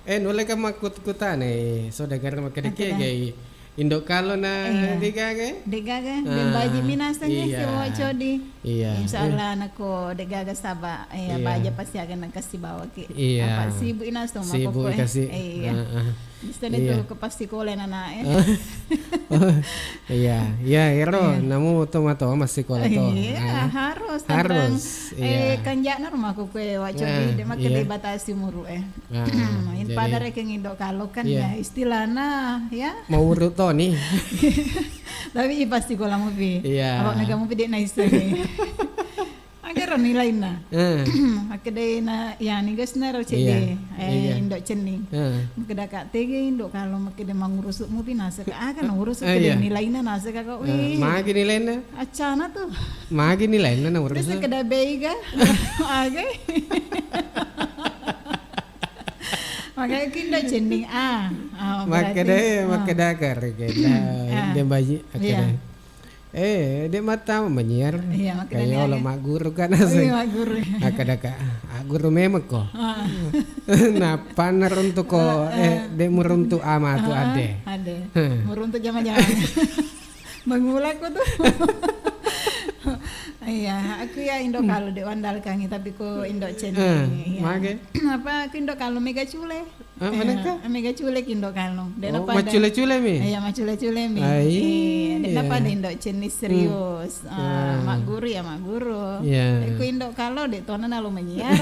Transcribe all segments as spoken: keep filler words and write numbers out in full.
Eh, nulle kan makkut-, kutane, saudagar makkeda, makkeda, kegai Indo Kalo na, iya, degaga? Degaga, ah, dan baji minaseng, iya, si Wa Codi. Iya. Insya Allah, nako degaga saba, eh, iya, baja pasti aga nengka sibawa ki. Iya. Apa sibuk ina so, sibuk makoko, eh, kasi. Iya. Heeh. Bisa deh, iya, tuh ke pas sekolah nana, eh. Oh, iya, iya, ero, iya, namu to mato masih sekolah to. Iya, ah, harus, harus, tentang, iya, eh, kanjana rumah koko, eh, Wa Codi, ah, dia makin, iya, dibatasi umur, eh. Ah, yang jadi pada rekeng Indo Kalo kan, iya, ya, istilahna, ya. Mau urut to nih. Tapi pasti sekolah mupi. Iya. Awak mega mupi dek naiseng. Agaro nilaina. Eh. Makkeda na, ya, ni guys, na ro cedde, iya, eh, iya, Indo Cenning. Eh. Makkeda ka tege Indo Kalo makkeda mangurusuk mupi naseng ka, ah, kan urusuk, eh, kede, iya, nilaina naseng ka kok. Eh, wih, magi nilaina? Acana tuh. Magi nilaina na urusuk? Terus keda beiga. Aga. Makanya ki Indo Cenning, ah. Ah, berarti, makkeda, ah, makkeda kare keda. Ah. Dia baji, iya, akhirnya. Eh, dia mata menyiar. Iya, makkeda kayak niaga. Olah magguru kan, oh, aseng. Iya, magguru. Makkeda ka, ah, guru memang ko. Ah. Napa neruntuk ko, ah, eh, ah, dia meruntuk ama tu, ah, ade. Ade. Heh. Meruntuk zaman-zaman. Mengulakku tuh. Iya, aku ya Indo Kalo dek wandalkangi, tapi ko Indo Cenning. Eh, iya. Mage? Apa aku Indo Kalo mega cule? Ah, manengka? Eh, mega cule ki Indo Kalo. Dek, oh, napa ada, macule-cule mi? Iya, macule-cule mi. Ai, iya, dek, iya, napa ada Indo Cenning serius. Hmm. Ah, ah, magguru ya magguru. Iya. Dek ku Indo Kalo dek tona nalo menyiar.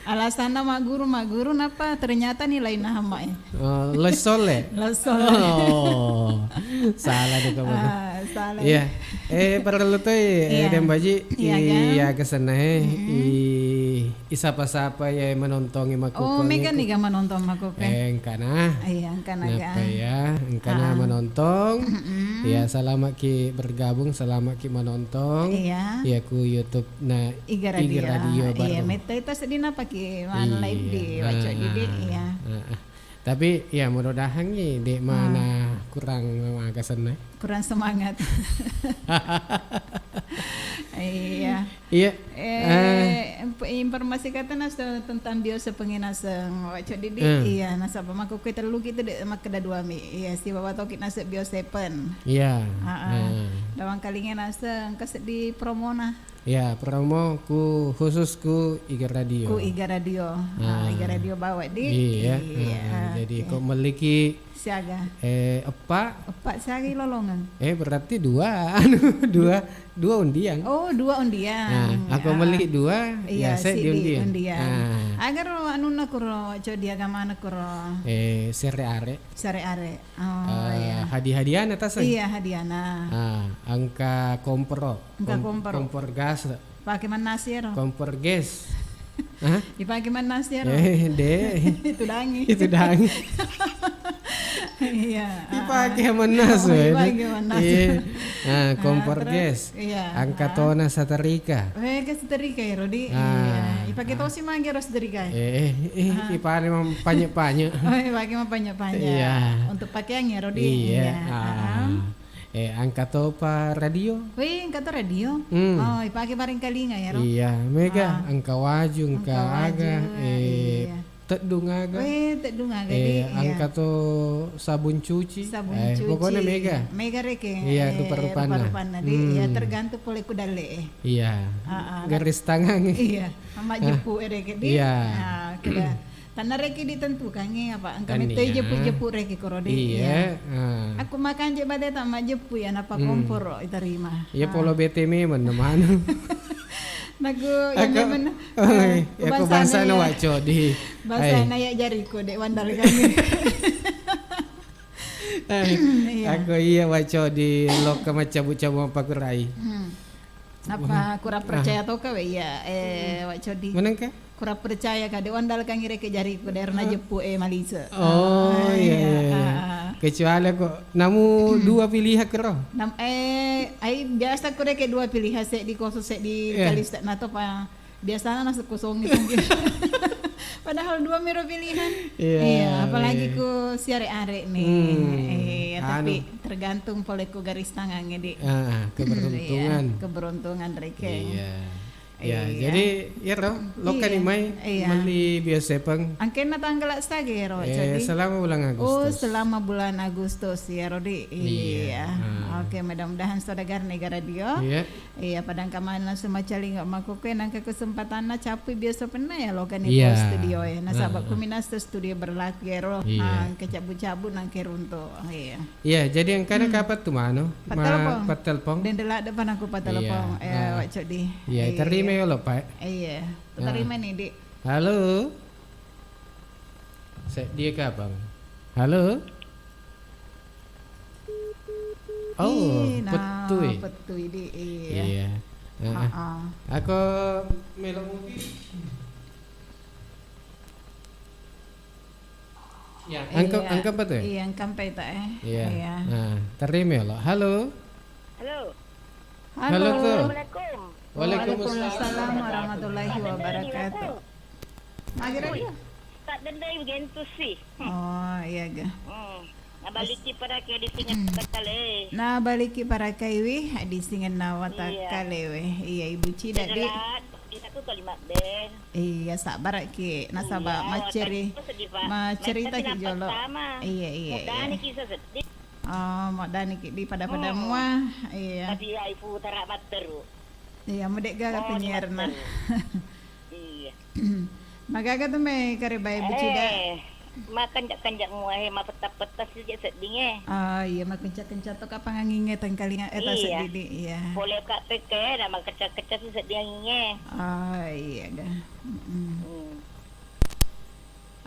Alasanna magguru, magguru napa ternyata nilaina hama, eh. Oh, les sole? Les sole. Oh, salah deh kamu. Ah, salah. Iya. Eh, parellu toi, eh, iya, Deng Baji, iya, kan? Iya, kesenna, eh. Mm-mm. I, isapa-sapa ya menontongi makkukku. Oh, mega niga menonton makkukku. Eh, engkana. Iya, engkana, napa ga? Ya, engkana, ah, menonton. Mm-mm. Ya, selamat ki bergabung, selamat ki menonton. Iya. Ya, ku YouTube na Iga Radio. Iga Radio baru. Iya, metta itu sedih napa ki, mana, iya, live di Wa Codi, ah, iya. Ah, ah. Tapi ya mudah-mudahan ni dek mana, ah, kurang makasenna. Kurang semangat. Iya. Iya. Eh, ah, imp-, informasi kata nas tentang biasa pengenaseng Wa Codi di. Hmm. Iya, nasaba makkukku tellu ki tu dek makkeda dua mi. Iya, sibawa toki naseng biasa pen. Iya. Ah, ah. Hmm. Dawang kalinga naseng engka seddi promona. Ya, promo ku khusus ku Iga Radio. Ku Iga Radio. Ah, ah, Iga Radio bawa di. Iya. Iya. Ah, ah, jadi, oke, ko melli ki, siaga, eh, eppa. Eppa siaga lolongeng. Eh, berarti dua, anu, dua, dua undiang. Oh, dua undiang. Nah, aku, ya, melli dua, iya, ya, saya si di diundiang. Undiang. Ah. Agar anunna kuro, Codi, agamana kuro. Eh, sere are. Sere are. Oh, eh, iya. Hadi-hadiana taseng? Iya, hadiana. Ah, engka komporo. Engka kom-, komporo. Kompor gas. Pake mannasi ero. Kompor gas. Hah? Ipake mannasi ero. Eh, de. Itu dangi. Itu dangi. Iya. Ipake, ah, mannasi, oh, eh. Ipake mannasi. Iya. Ah, ah, kompor terus? Gas. Iya. Angka, ah, tona saterika. Eh, ke saterika ero di. Ah. Iya. Ipake, ah, tosi magi ero saterika. Eh, eh, eh, ah, ipake mampanye-panye. Oh, ipake mampanye-panye. Iya. Untuk pakaian ero di. Iya. Iya. Ah. Ah. Eh, angka topa radio. Wih, angka to radio. Hmm. Oh, ipake paringkalinga ero. Iya, mega. Ah. Angka waju, angka, angka waju, aga, eh, iya. Teddung aga. Weh, teddung aga, eh, di, iya. Angka to sabun cuci. Sabun cuci. Eh, pokoknya mega. Mega reke. Iya, eh, rupa-rupanna. Rupa-rupanna, di. Hmm. Iya, tergantung pole ku dalle, eh. Iya. Ah, ah, garis tangan. Iya, sama, ah, jeppu, eh, reke, di. Iya. Ah, keda. Tanna reke ditentukangi apa? Engka kan metto, iya, jeppu-jeppu reke koro, di. Iya. Iya. Ah. Aku makan je bade tak majeppu ya, napa, hmm, komporo iterima. Iya, ah, polo bete memang, mana. Naku, ya, aku, memang, oh, eh, ya, aku bahasa na Wa Codi. Bahasa na ya jariku, dek wandal kami. Eh, iya. Aku iya Wa Codi lokka maccabu-cabu mappakurai. Hmm. Apa, wah, kurang percaya toka we iya, eh, Wa Codi? Menengka? Kurang percaya ka, dek wandal kangi reke jariku, daerah na jeppu, eh, malise. Oh, ah, iya, iya, iya. Ah, ah. Kecuali kok namu dua pilihan kero. Nam-, eh, ai biasa ku reke dua pilihan, seddi kosong, seddi, iya, kalista, na topa. Biasana nasi kosong itu. Padahal dua miro pilihan. Iya, iya, apalagi, iya, ku siare-are nih. Hmm, iya, anu, tapi tergantung pole ku garis tangannya, di. Ah, keberuntungan. Iya, keberuntungan reke. Iya. Ya, iya. Jadi, iyaro, lokkani mai melli biasa peng. Angkenna tanggal sagi ero, eh, jadi selama bulan Agustus. Oh, selama bulan Agustus, iyaro di. Iya. Iya. Hmm. Oke, mudah-mudahan saudagar negara dio. Iya. Iya, pada engka maneng langsung maccalinga makkukue, nangka kesempatanna capui biasa penna ya lokkani, iya, ko studio ya. Nasaba, hmm, kuminasa studio berlaku ero. Iya. Ah, kecabut-cabut nangke runtu. Iya. Iya, jadi engkana, hmm, kapang tu manu? Pattelepong. Ma-, pattelepong. Dende ladde pa nakku pattelepong. Iya. Eh, ah. Wak Codi. Iya, iya, terima yolo, Pak. Iya. Ah. Terima nih, Dik. Halo. Seddie kapang. Halo. Oh, ih, nah, pettui. Pettui, Dik. Iya. Iya. Ah, ah. Aku melo mupi. Ya, angka-, iya, angka apa tuh? Iya, angka apa itu, eh? Iya. Iya. Nah, terima ya, lo. Halo. Halo. Halo, halo, tuh. Assalamualaikum. Waalaikumsalam warahmatullahi wabarakatuh. Magiro, iya. Tak dendai begentu sih. Oh, iya, ga. Hmm. Nabaliki pada ke di sini kale. Nabaliki para kaiwi, di sini nawata kale we. Iya, Ibu Cida, di. Tidak tuh kalimat deh. Iya, sabbaraki. Nasaba, iya, macceri-, macceritaki jolo. Iya, iya, iya. Modani kisah sedih. Oh, modani ki di pada-pada mua. Iya. Tapi ya, ibu tara batteru. Iya, mudek gaga penyiarna. Iya. Magaga tu me karebai Ibu Cida. Eh, makanja-kanja mua, eh, mapetta-petta sih sedding, eh. Oh, iya, makencang-kencang tu kapang anginge tengkalinga, eh, tak sedidi, iya. Boleh kak peke, nama kencang-kencang sih sedding anginge. Oh, iya, ga. Mm-mm. Hmm.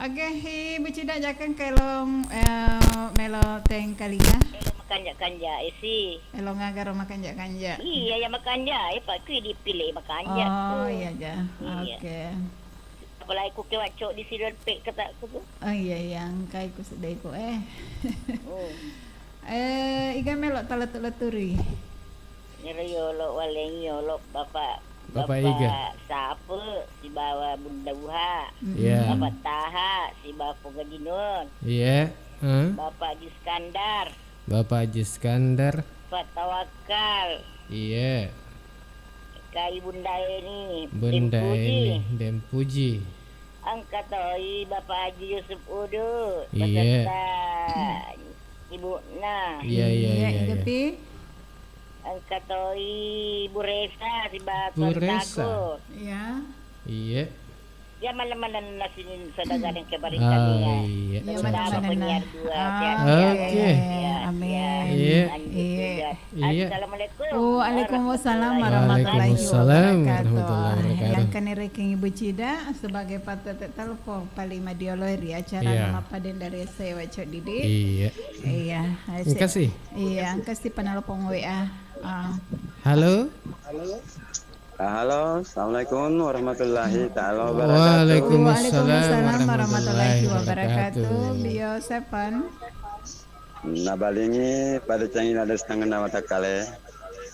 Oke, hi, Ibu Cida, jakeng kelong, eh, melo tengkalinga. Melo makanja-kanja, eh, si. Melo ngagaro makanja-kanja. Iya, ya makanja, eh, Pak, kui dipilih makanja. Oh, iya, ga. Iya. Oke. Apalagi ku ke wacco di sidol pe kataku tu. Oh, iya, iya, engkai ku sedai ku, eh. Oh. Eh, iga melo taletu-leturi? Ero yolo, waleng yolo, Bapak, Bapak Iga. Bapak Sape sibawa Bunda Uha. Mm-mm. Iya. Bapak Taha sibawa Pogajinun. Iya. Hah? Bapak Haji Iskandar. Bapak Haji Iskandar. Bapak Tawakal. Iya. Kai Bunda Eni. Bunda Eni, Dempuji. Dempuji. Engka toi Bapak Haji Yusuf Udu. Iya. Beserta ibu'na. Iya, iya, iya, iya, iya, iya. Engka toi Bu Resa sibawa Bu Resa. Tuan Tago. Iya. Iya. Ya, mana-mana nasinin saudagar yang kebaringan. Oh, iya. Iya, terutama mana-mana penyiar dua. Ah, sehat-sehat. Oke. Iya, amin. Iya. Lanjut juga. Iya. Assalamualaikum. Waalaikumsalam warahmatullahi wabarakatuh. Waalaikumsalam warahmatullahi wabarakatuh. Yang kani rekeng Ibu Cida sebagai patete telepon paling madioloi ri acara, iya, nama paden dari saya Wacok Didi. Iya. Iya. Engka sih. Iya, engka sih penelpon W A. Ah. Halo. Ah, halo, assalamualaikum warahmatullahi taala wabarakatuh. Waalaikumsalam warahmatullahi wabarakatuh. Bio Seven. Nabalingi pada cangina de sitengenna watakkale.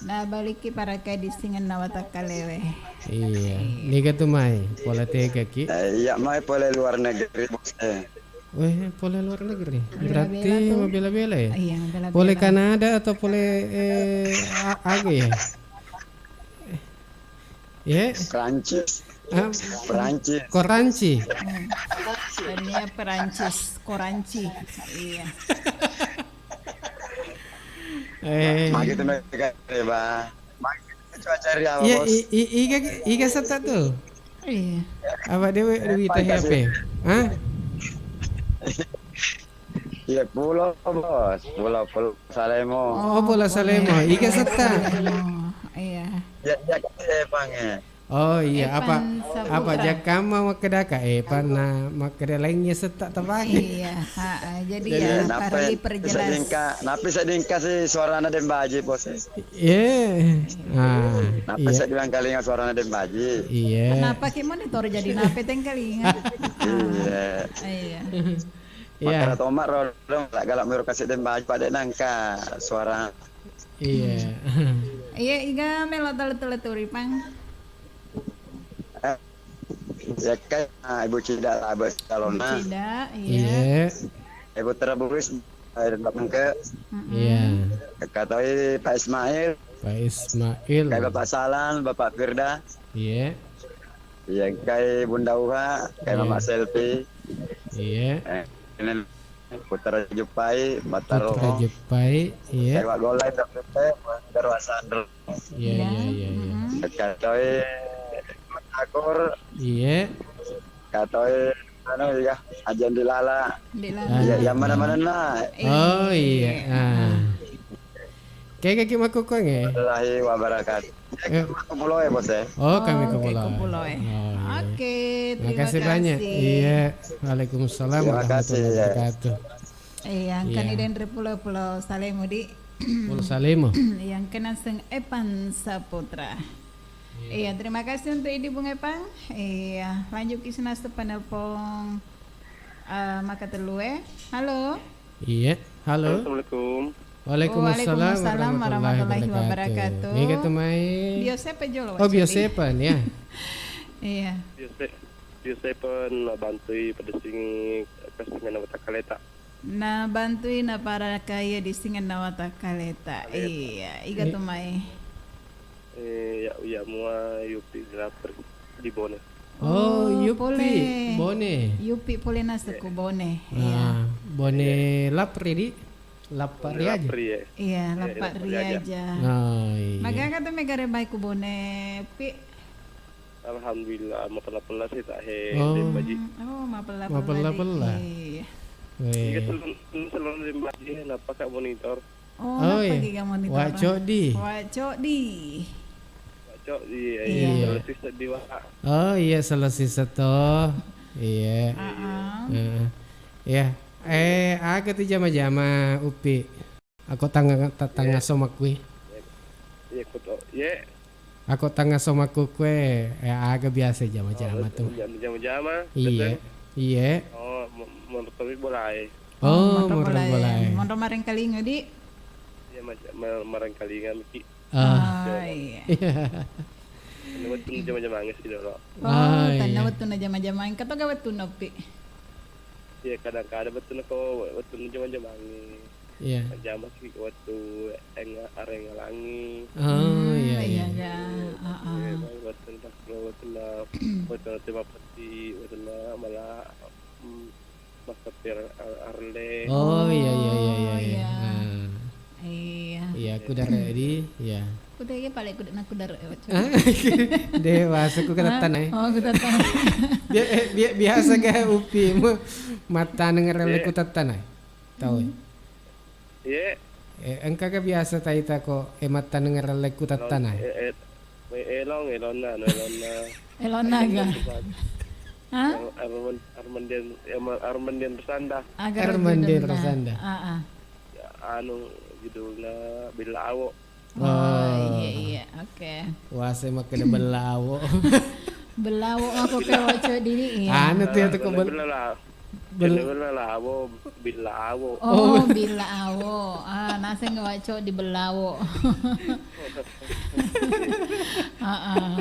Nabaliki parakai di singenna watakkale we. Iya, niga tu mai pole tega ki? Eh, iya, mai pole luar negeri, Bos. Eh. Weh, pole luar negeri. Berarti mabela-bela ya? Iya, mabela-bela. Pole Kanada atau pole, eh, a-, aga ya? Ya? Prancis. Ah, Prancis. Koranci. Hmm. Tania Perancis, Koranci. Iya. Eh. Magi tu mereka, Bang. Magi cuaca ri apa, ya, Bos? I-, i-, iga, iga setta tu? Iya. Apa dewe duita H P? Hah? Iya, pulo, Bos. Pulo, Pulo Salemo. Oh, Pulo Salemo. Iga setta? Iya. Ya, ya, eh, Bang, eh. Oh, iya, apa, apa jakkamma makkedaka? Eh, panna makkeda lainnya setta tabangi. Iya, ha, jadi ya, perlu diperjelas. Nappi sedingka, nappi sedingka si suarana Dembaji, Bos. Iya. Ah, nappi sedingka kalinga suarana Dembaji. Iya. Kenapa ki monitor jadi nappi tengkalinga? Iya. Iya. Iya. Makkeda toma ro, galak mero kasi Dembaji pada nangka suara. Iya. Iya, iga melo tale-tale turi, Pang. Eh, ya kan, ah, Ibu Cida lah, Ibu Salona. Ibu Cida, iya. Iya. Ibu Terburis, Air Bangke. Mm-mm. Iya. Engka toi Pak Ismail. Pak Ismail. Kai Bapak Salam, Bapak Firda. Iya. Iya, kai Bunda Uha, kai Iya. Mama Selfie. Iya. Eh, ini Putra Jupai, Mata Putra Romo. Jupai, iya. Kai Wak Golai, Dok Pepe, Dok Wasandro. Iya, iya, iya, iya. Mm-mm. Engka toi Akur. Iya. Engka toi, anu, iya, Ajan Dilala. Dilala. Iya, yang mana-mana. Oh, iya. Ah. Kega ki makkukkuangnge? Warahmatullahi wabarakatuh. Eh, Eh. Makkupulo e, Bos, e. Oh, kami Oke, kupulo. Kupulo e. Oh, iya. Oke, terima Makasih banyak. kasih. Iya. Waalaikumsalam Terima kasih, warahmatullahi ya. wabarakatuh. Iya, engkani Iya. denre pulo-pulo Salemo, di. Pulo Salemo. Iya, engkana seng Epan Saputra. Iya. Iya, terima kasih untuk Idi Bung Epang. Iya, lanjut ki sunase penelpon, eh, maka telu e. Halo. Iya, halo. Assalamualaikum. Waalaikumsalam Waalaikumsalam warahmatullahi warahmatullahi wabarakatuh. wabarakatuh. Niga tu mai? Biosepa jolo, Oh, Cak. Biosepa, ya. Iya. Biose-, Biosepa nabantui padessingi kessingenna watakkaleta. Nabantui naparakaiya dissingenna watakkaleta. Kaleta. Iya, iga Eh. tu mai. Eh, ya, ya mua Yupi Lapri di Bone. Oh, Oh, Yupi pole. Bone. Yupi pole nasekku Bone. Iya. Ah, Bone Lapri, di? Lapari aja. Lapri, ya. Iya, Iya, Lapari Lapari aja. aja. Oh, iya. Magaga tu megare baik ku Bone, Pi? Alhamdulillah, mapella-pella sih tak he, Oh. Limbaji. Hmm, oh, mapella-pella, Mapella-pella. Di. Iya. Weh. Iya, selon, selon Limbaji, kenapa Kak monitor? Oh, Oh, apa iya. giga monitor, Wak Bang? Codi. Wak Codi. Wak Codi, iya, Iya. iya. Iya. Terus sedih, Wak. Oh, iya, selesai seto. Iya. Ah, ah. Heeh. Iya. Eh, aga tu jama-jama, Upi? Ako tanga, ta-, tanga Iya. somakkui. Iya, aku to. Iya. Ako tanga somakkukue, eh, aga biasa jama-jama Oh, tu. jam-, jama-jama, Iya. betul? Iya. Oh, mo-, monro tomi bolae. Oh, Oh, monro monro bolae. bolae. Monro marengkalinga, di? Iya, ma-, ma-, marengkalinga miki. Ah. Ah, iya. Ini wettu jama-jama sih dulu. Oh, Ah, tanna iya. wettu na jama-jama. Engka toga wettu nopi? Iya, kadang-kadang wettu nako, wettu jama-jama. Iya. Majjamaki wettu engnga-, arengngalangngi. Oh, Hmm, iya, iya, iya. iya. Heeh. Iya, wettu na, wettu na, wettu na terima peti, wettu na mala, mm, masapi ar-, ar-, arle. Oh, iya, iya, iya, iya, Oh, iya. iya. Ah. Iya. Iya, aku dari tadi, iya. Ku tege pale ku nak ku dari. Ah, dewasa ku Hah? ketatana, eh. Oh, ku tatana. Bia-, eh, bia-, biasa ga Upi mu mattaneng rele Iya. ku tatana, eh? Tau, eh? Hmm. Iya. Eh, engka ga biasa taita ko, eh, mattaneng rele ku tattana, eh? Eh, eh, eh, elong, elonna, anu, elonna. Elonna ga? Elonna. Hah? Ar-, Arman-, Armandian, eh, ma-, Armandian Bersanda. Aga Armandian judulna? Bersanda. Ah, ah. Ya, anu, judulna Bella Awo. Oh, Oh. iya, iya. Oke. Wase makkeda Bella Awo. Bella Awo aku ke waco diri, iya. Anu tu ya, tu ko Bella, Bel-, Bella la-, Bel- Bella Lawo, Bella Awo. Oh, Oh. Bella Awo. Ah, naseng waco di Bella Awo. Ah, ah.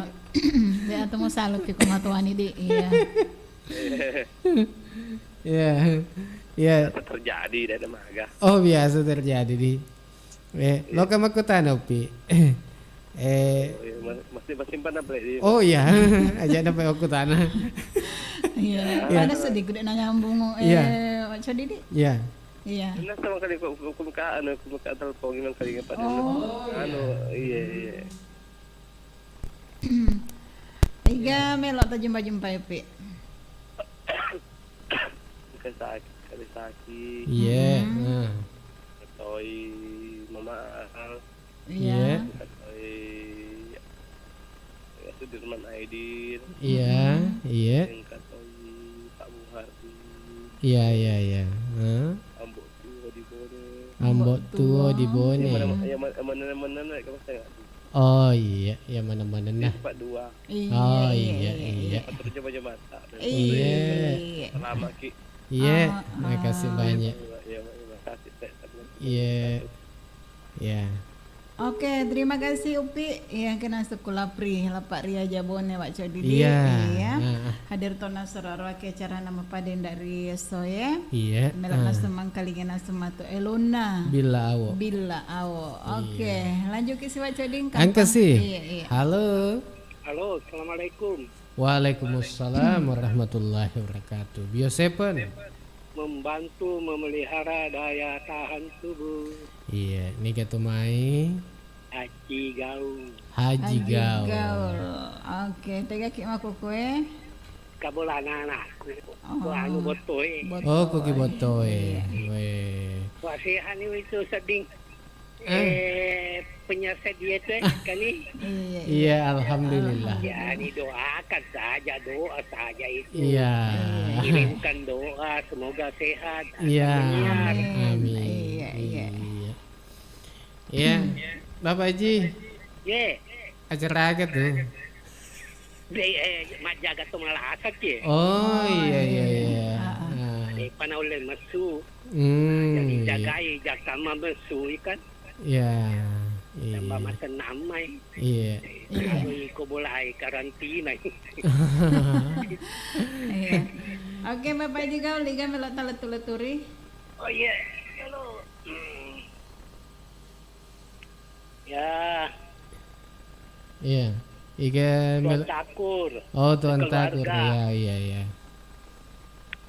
Dia temu salut ke kumatuani di, iya. Iya. Iya. Biasa terjadi, dé' namaga. Oh, biasa terjadi di. Eh, iya. Loka makkutana, Upi. Eh. Oh, iya, ma-, masih, masih simpan apa, di? Oh, iya. Aja' dapat makkutana. Iya. Iya. Ada sedikit dé' nanyambung, iya. Eh, Codidi. Iya. Iya. Nah, sama kali ku, ku, ku, ku, anu, ku, ku telepon, anu, kali, Pak. Oh, anu, iya, iya. Iya. Iga melo' tajumpa-jumpai, Pi? Engka saki, engka saki. Iya, hmm. Nah. Engka toi Mama Al. Iya. Iya. Engka toi, ya, Sudirman Aidil. Iya, hmm. Iya. Engka toi Pak Muhardi. Iya, iya, iya. Heeh. Ambo' Tuo di Bone. Ambo' Tuo di Bone. Yang mana, yang mana, yang mana, yang mana, Oh, iya, iya, mana-mana nah. Di tempat dua. Iya, oh, iya, iya, iya, iya, iya. Atur jama-jama tak. Iya. Iya. Selamat, Ki. Iya, ah, makasih ah. Banyak. Iya, iya, makasih, Tek. Iya. Iya. Oke, terima kasih Upi. Iya, kena sekolah pri, Lapaq Ria Jabone, Wak Codidi. Iya. Iya. Heeh. Hadir tona soraro ake acarana mapadeng dari esso e. Iya. Melok naseng mangkalinga naseng matu elonna. Billa Awo. Billa Awo. Oke, lanjutki si Wak Coding. Engka si. Iya, iya. Halo. Halo, assalamualaikum. Waalaikumsalam warahmatullahi wabarakatuh. Bio Seven. Membantu memelihara daya tahan tubuh. Iya, niga tu mai? Haji Gaul. Haji Haji Gaul. Gaul. Oke, tegaki makkukue? Kabola anakku. Oh. Ko anu bottoe. Bottoe. Oh, ko ki bottoe. Iya. Weh. Wa sehat ni itu seding. Eh. Eh, penyaset dia tu, eh, kali. Iya, iya. Iya, alhamdulillah. Ya, didoakan saja, doa saja itu. Iya. Iya. Kirimkan doa, semoga sehat. Iya. Amin. Amin. Iya, iya. Iya. Iya. Bapak Haji. Ye. Acara aga tu? De, eh, majjaga to malasaki. Oh, iya, iya, iya. Ah, ah. Ah. Depa naulle messu. Hmm, jadi iya. Jagai jaka mamessu ikan. Iya, iya. Tambah masenna mai. Iya. Iya. Kalau iko bolai karantina. Iya. Oke, Bapak Haji Gaul, iga melo taletu-leturi. Oh iya, halo. Hmm. Ya. Iya. Iga Tuan mel- Takur. Oh, Tuan Takur. Sekeluarga. Iya, iya, iya.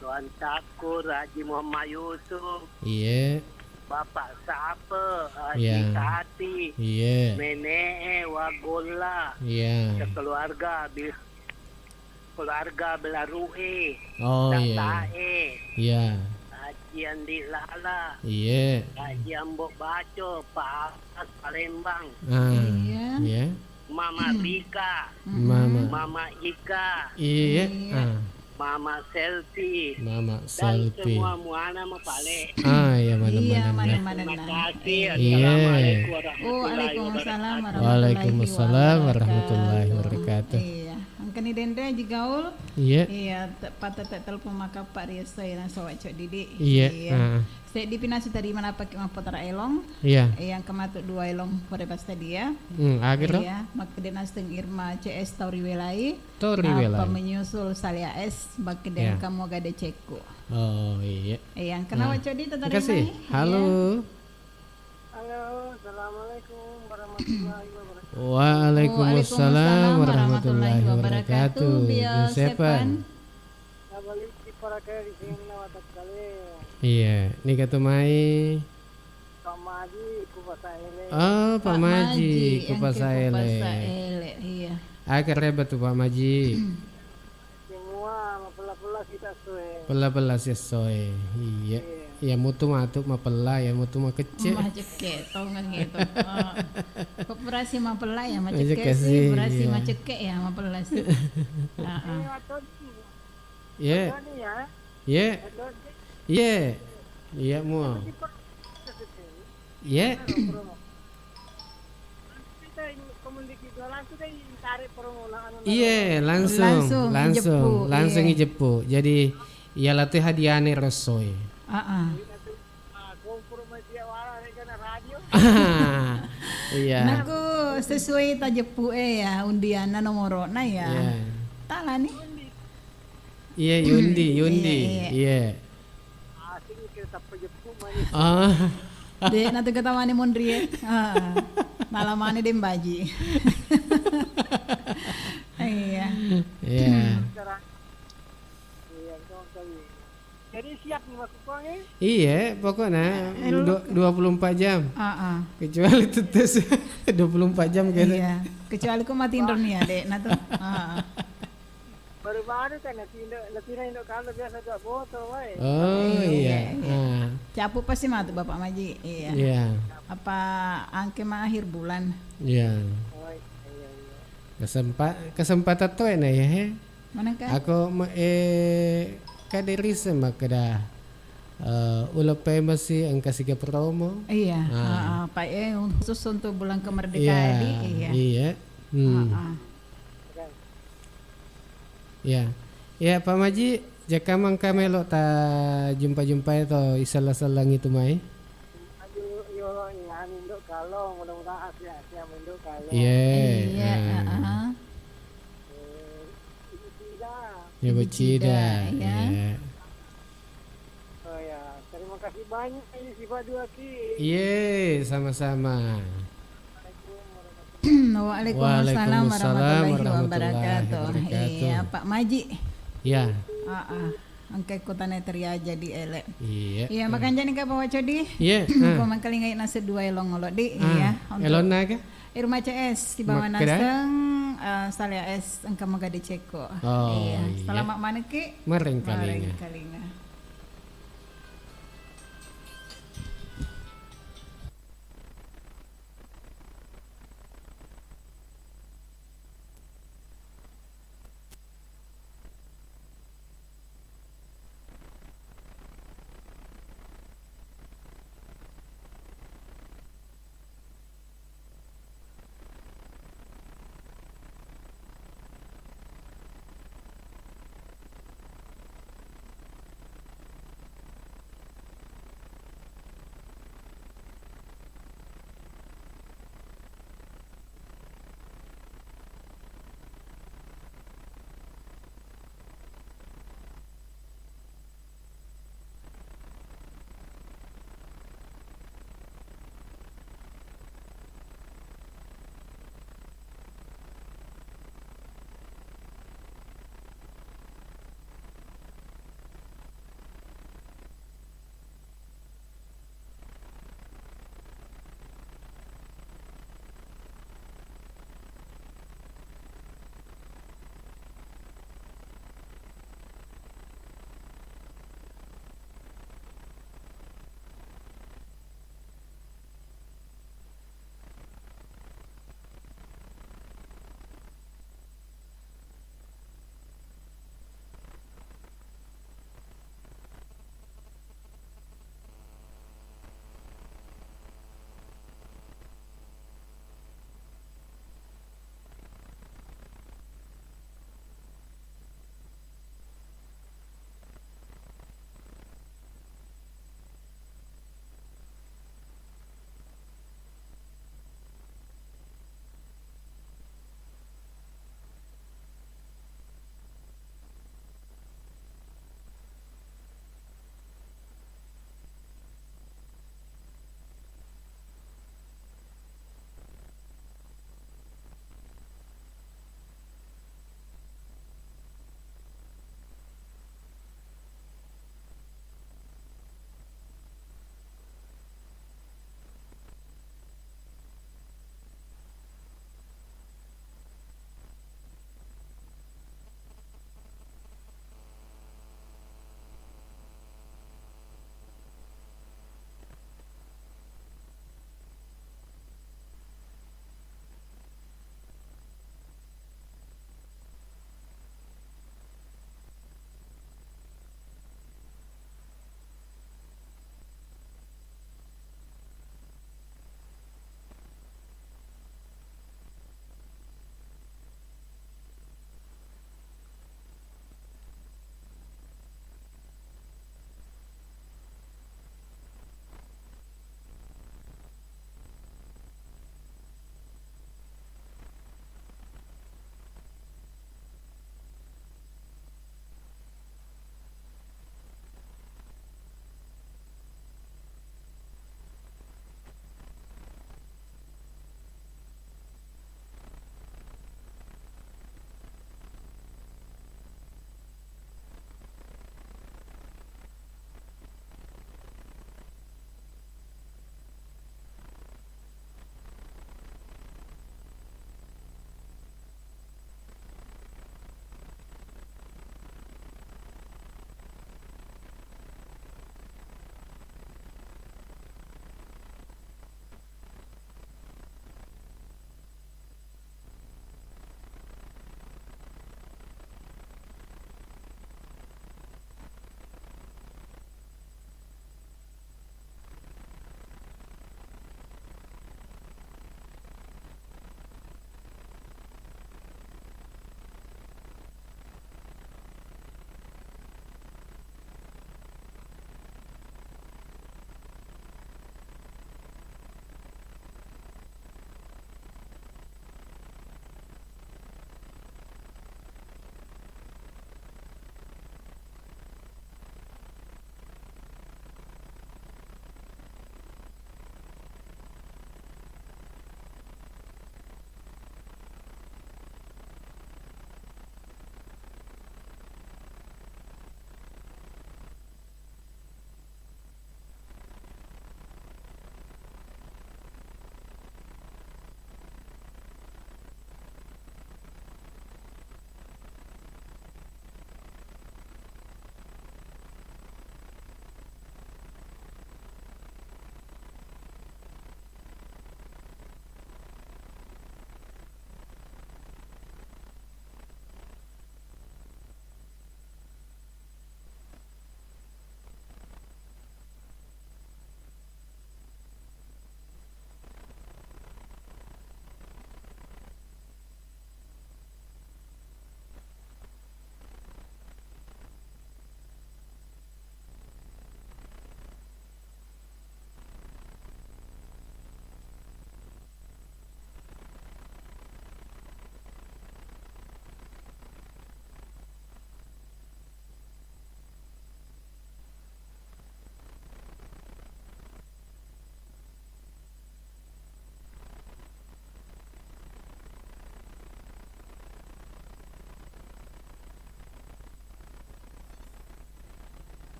Tuan Takur, Haji Muhammad Yusuf. Iya. Bapak Sape, Haji Iya. Tati. Iya. Mene'e, Wagolla. Iya. Sekeluarga, bi- Keluarga Belaru'e, Oh, iya, iya. Tatae, Iya. Haji Andi Lala, Iya. Haji Ambo Baco, Pak Abbas Palembang, Ah, Iya. iya. Mama Rika, Mama. Mama Ika, Iya. Iya. Ah. Mama Selfie, Mama dan Selfie. Semua muana mapale. Ah, iya, mana-mana. Iya, mana-mana. Terima kasih. Iya. Assalamualaikum warahmatullahi wabarakatuh. Waalaikumsalam warahmatullahi Waalaikumsalam wabarakatuh. Warahmatullahi wabarakatuh. Iya. Engkani denre Haji Gaul. Iya. Iya, te-, patete telepon maka Pak Riasa ya, nasa Wak Cok Didi. Iya, Iya. ah. Seddi pinasu tadi manapaki mappotara elong. Iya. Iya, engka matu dua elong pore pas tadi ya. Hmm, akhirnya? Iya, makkeda naseng Irma C S Tauri Welai. Tauri Apa Welai. menyusul Salia S, makkeda Iya. engka moga decekku. Oh, iya. Iya, engkana Nah. Wak Cok Didi tadi Makasih. mai. Halo. Iya. Halo, assalamualaikum warahmatullahi wabarakatuh. Waalaikumsalam Waalaikumsalam warahmatullahi warahmatullahi wabarakatuh. wabarakatuh. Bio Bio Sepan. Sepan. Nabalikki parakaya di sini na watakkale. Iya, niga tu mai? Pak Maji, ku Pasar Ele. Oh, Pak Pak Maji, Maji, ku engke Pasar ku Ele. Pasar Ele, iya. Aga reba tu Pak Maji? Semua mapella-pella kita soe. Pella-pella si soe. Iya. Iya. Iya, mutu matu mapella, ya mutu makecce. Macecce, tongeng itu. Oh. Kok berasi mapella ya, macecce Macecce si, sih, berasi iya. macecce ya, mapella si. Heeh. Iya. Iya. Iya. Iya, mua. Iya. Iya, langsung, Langsung langsung, ijeppu, langsung iya. ijeppu. Jadi, iya latu hadiane rosoe. Heeh. Iya. Nako sesuai tajeppu e ya, undianna nomorona ya. Iya. Talani. Iya, Yundi, Yundi. Iya, iya. Iya. Ah. De, natu ketamani monri e. Ah. Nalamani de mbaji. Iya. Iya. Jadi siap nih Mas Kukuang, eh? Iya, pokoknya Eh, lu du-, dua puluh empat jam. Ah, ah. Kecuali tetes dua puluh empat jam kayaknya. Iya. Kecuali ku mati Indonesia, Dek. Nah, tuh. Ah, ah. Baru-baru kan nasi Indo, nasi Indo kalau biasa dua botol wae. Oh, iya, iya. Iya, iya. Ah. Capu pasti matu Bapak Maji. Iya. Iya. Apa angke mah akhir bulan? Iya. Oh, iya, iya. Kesempa-, kesempatan tuh enak ya, he? Manengka? Ako ma-, eh, kaderi se makkeda, eh, uleng famous si engka siga promo. Iya, Ah. heeh, Pak, eh, khusus untuk bulan kemerdekaan Iya, di, iya. iya. Hmm. Heeh. Iya. Iya, Pak Maji, jaka mangka melo ta jumpa-jumpai to isella-sellengi tu mai. Aduh, yo, ya, anu, Nduk, kalau mudah-mudahan Iya, iya, heeh. Ibu Cida. Ibu Cida, iya. Oh ya, terima kasih banyak ini Siva dua Ki. Iye, sama-sama. Waalaikumsalam warahmatullahi wabarakatuh. Iya, Pak Maji. Iya. Heeh. Engka kotana teriaja di ele. Iya. Iya, makanja ni ka Pak Wacodi. Iya. Ko mangkalingai nase dua elong olo di. Iya. Elonna ka? Irma C S sibawa naseng, eh, Saleh A S engka maga decekko. Oh, iya. Selamat manekki. Marengkalinga. Marengkalinga.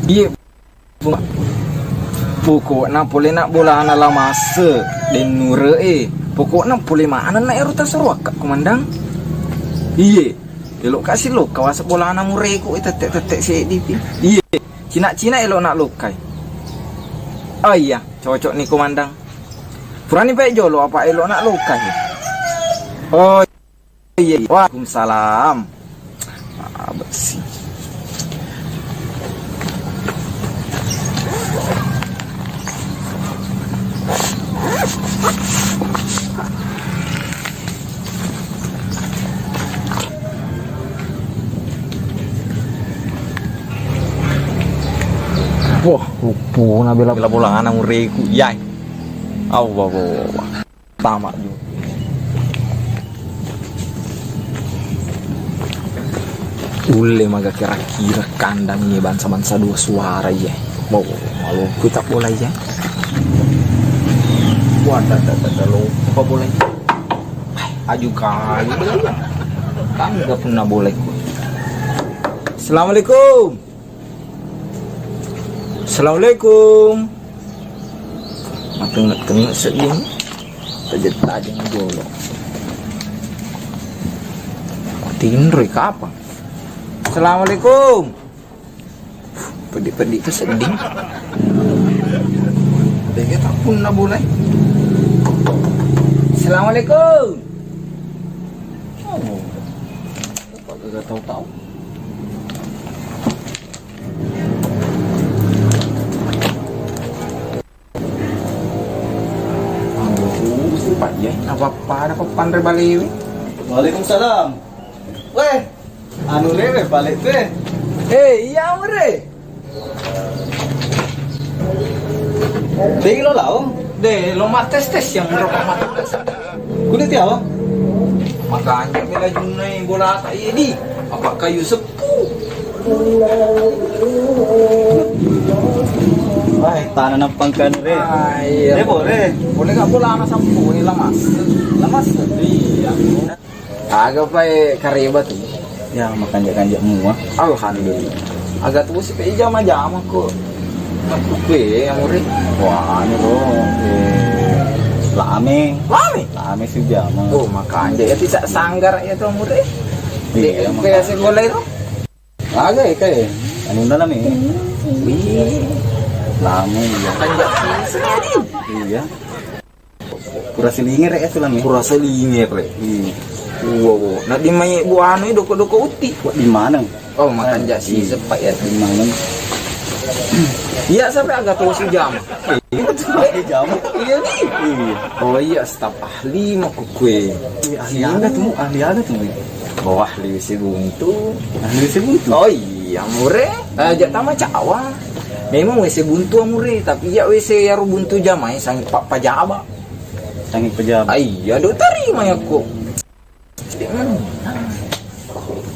Iye, pokokna pole na bolana La Masse, dennure e. Pokokna pole maneng na ero tasoro akka, Komandang. Iye, elo kasi lokka wase bolana mureku, e, tette-tette seddi pi. Iye, cina-cina elo na lokkai. Oh iya, cocok ni, Komandang. Purani pe jolo apa elo na lokkai. Oh, Iya, iya. Waalaikumsalam. Ah, bersih. Wah, rupu na bela-, bela bolana mureku. Yai. Allah, Allah, Allah. Tama ju. Ulle maga kira-kira kandang iye bangsa-bangsa dua suara iye. Wow, malokku tak bola iye. Wah, tak, tak, tak, tak, lupa bola iye. Aju kali bola iye. Tangga punna bola iye. Assalamualaikum. Assalamualaikum. Matengek-tengek sedding. Tajeng-tajeng jolo. Tinroi kapang. Assalamualaikum. Peddi-peddi tu sedding. Dege tak punna boleh. Assalamualaikum. Oh. Apa gak tahu-tahu? Apa-apa ada papan re balewe. Waalaikumsalam. Weh, anu re, re, balik re. Eh, iya, Mure. Dei lo lao? De, lo mates-tes yang murah mates. Kulit ya, Bang? Makanya bela junai bola tak ini. Apa kayu sepuh? Wah, tanah nampang kan, Re. Ah, iya. Re, boleh. Boleh nggak bola anak sampo ini, Lamas? Lamas? Iya. Aga pae kareba tu. Ya, makanja-kanja mua. Alhamdulillah. Aga tu si pe jama-jama ko. Aku pe yang uri. Wah, anu ro. Eh, lame. Lame? Lame si jama. Oh, makanja ya tidak sanggar ya tu muri. Iya, makanja. Kayak si bola itu. Aga ya kayak. Anu dalam ya. Wih. Lame ya. Makanja. Iya. Pura silingere ya tulang ya. Pura silingere. Iya. Wow, wow. Nak di mai buano doko-doko uti. Buat di mana? Oh, makanja si sepai ya. Di mana? Iya, sampai agak terus jam. Iya, jam. Iya nih. Iya. Oh iya, staf ahli mau kue. Iya, ahli ada tuh, ahli ada tuh. Oh, ahli besi buntu. Ahli besi buntu. Oh iya, mure. Eh, jak tama cawa. Memang W C buntu amure, tapi iya W C yaro buntu jamai sangi pa-, pajaba. Sangi pajaba. Ah, iya, do tarima ya kok.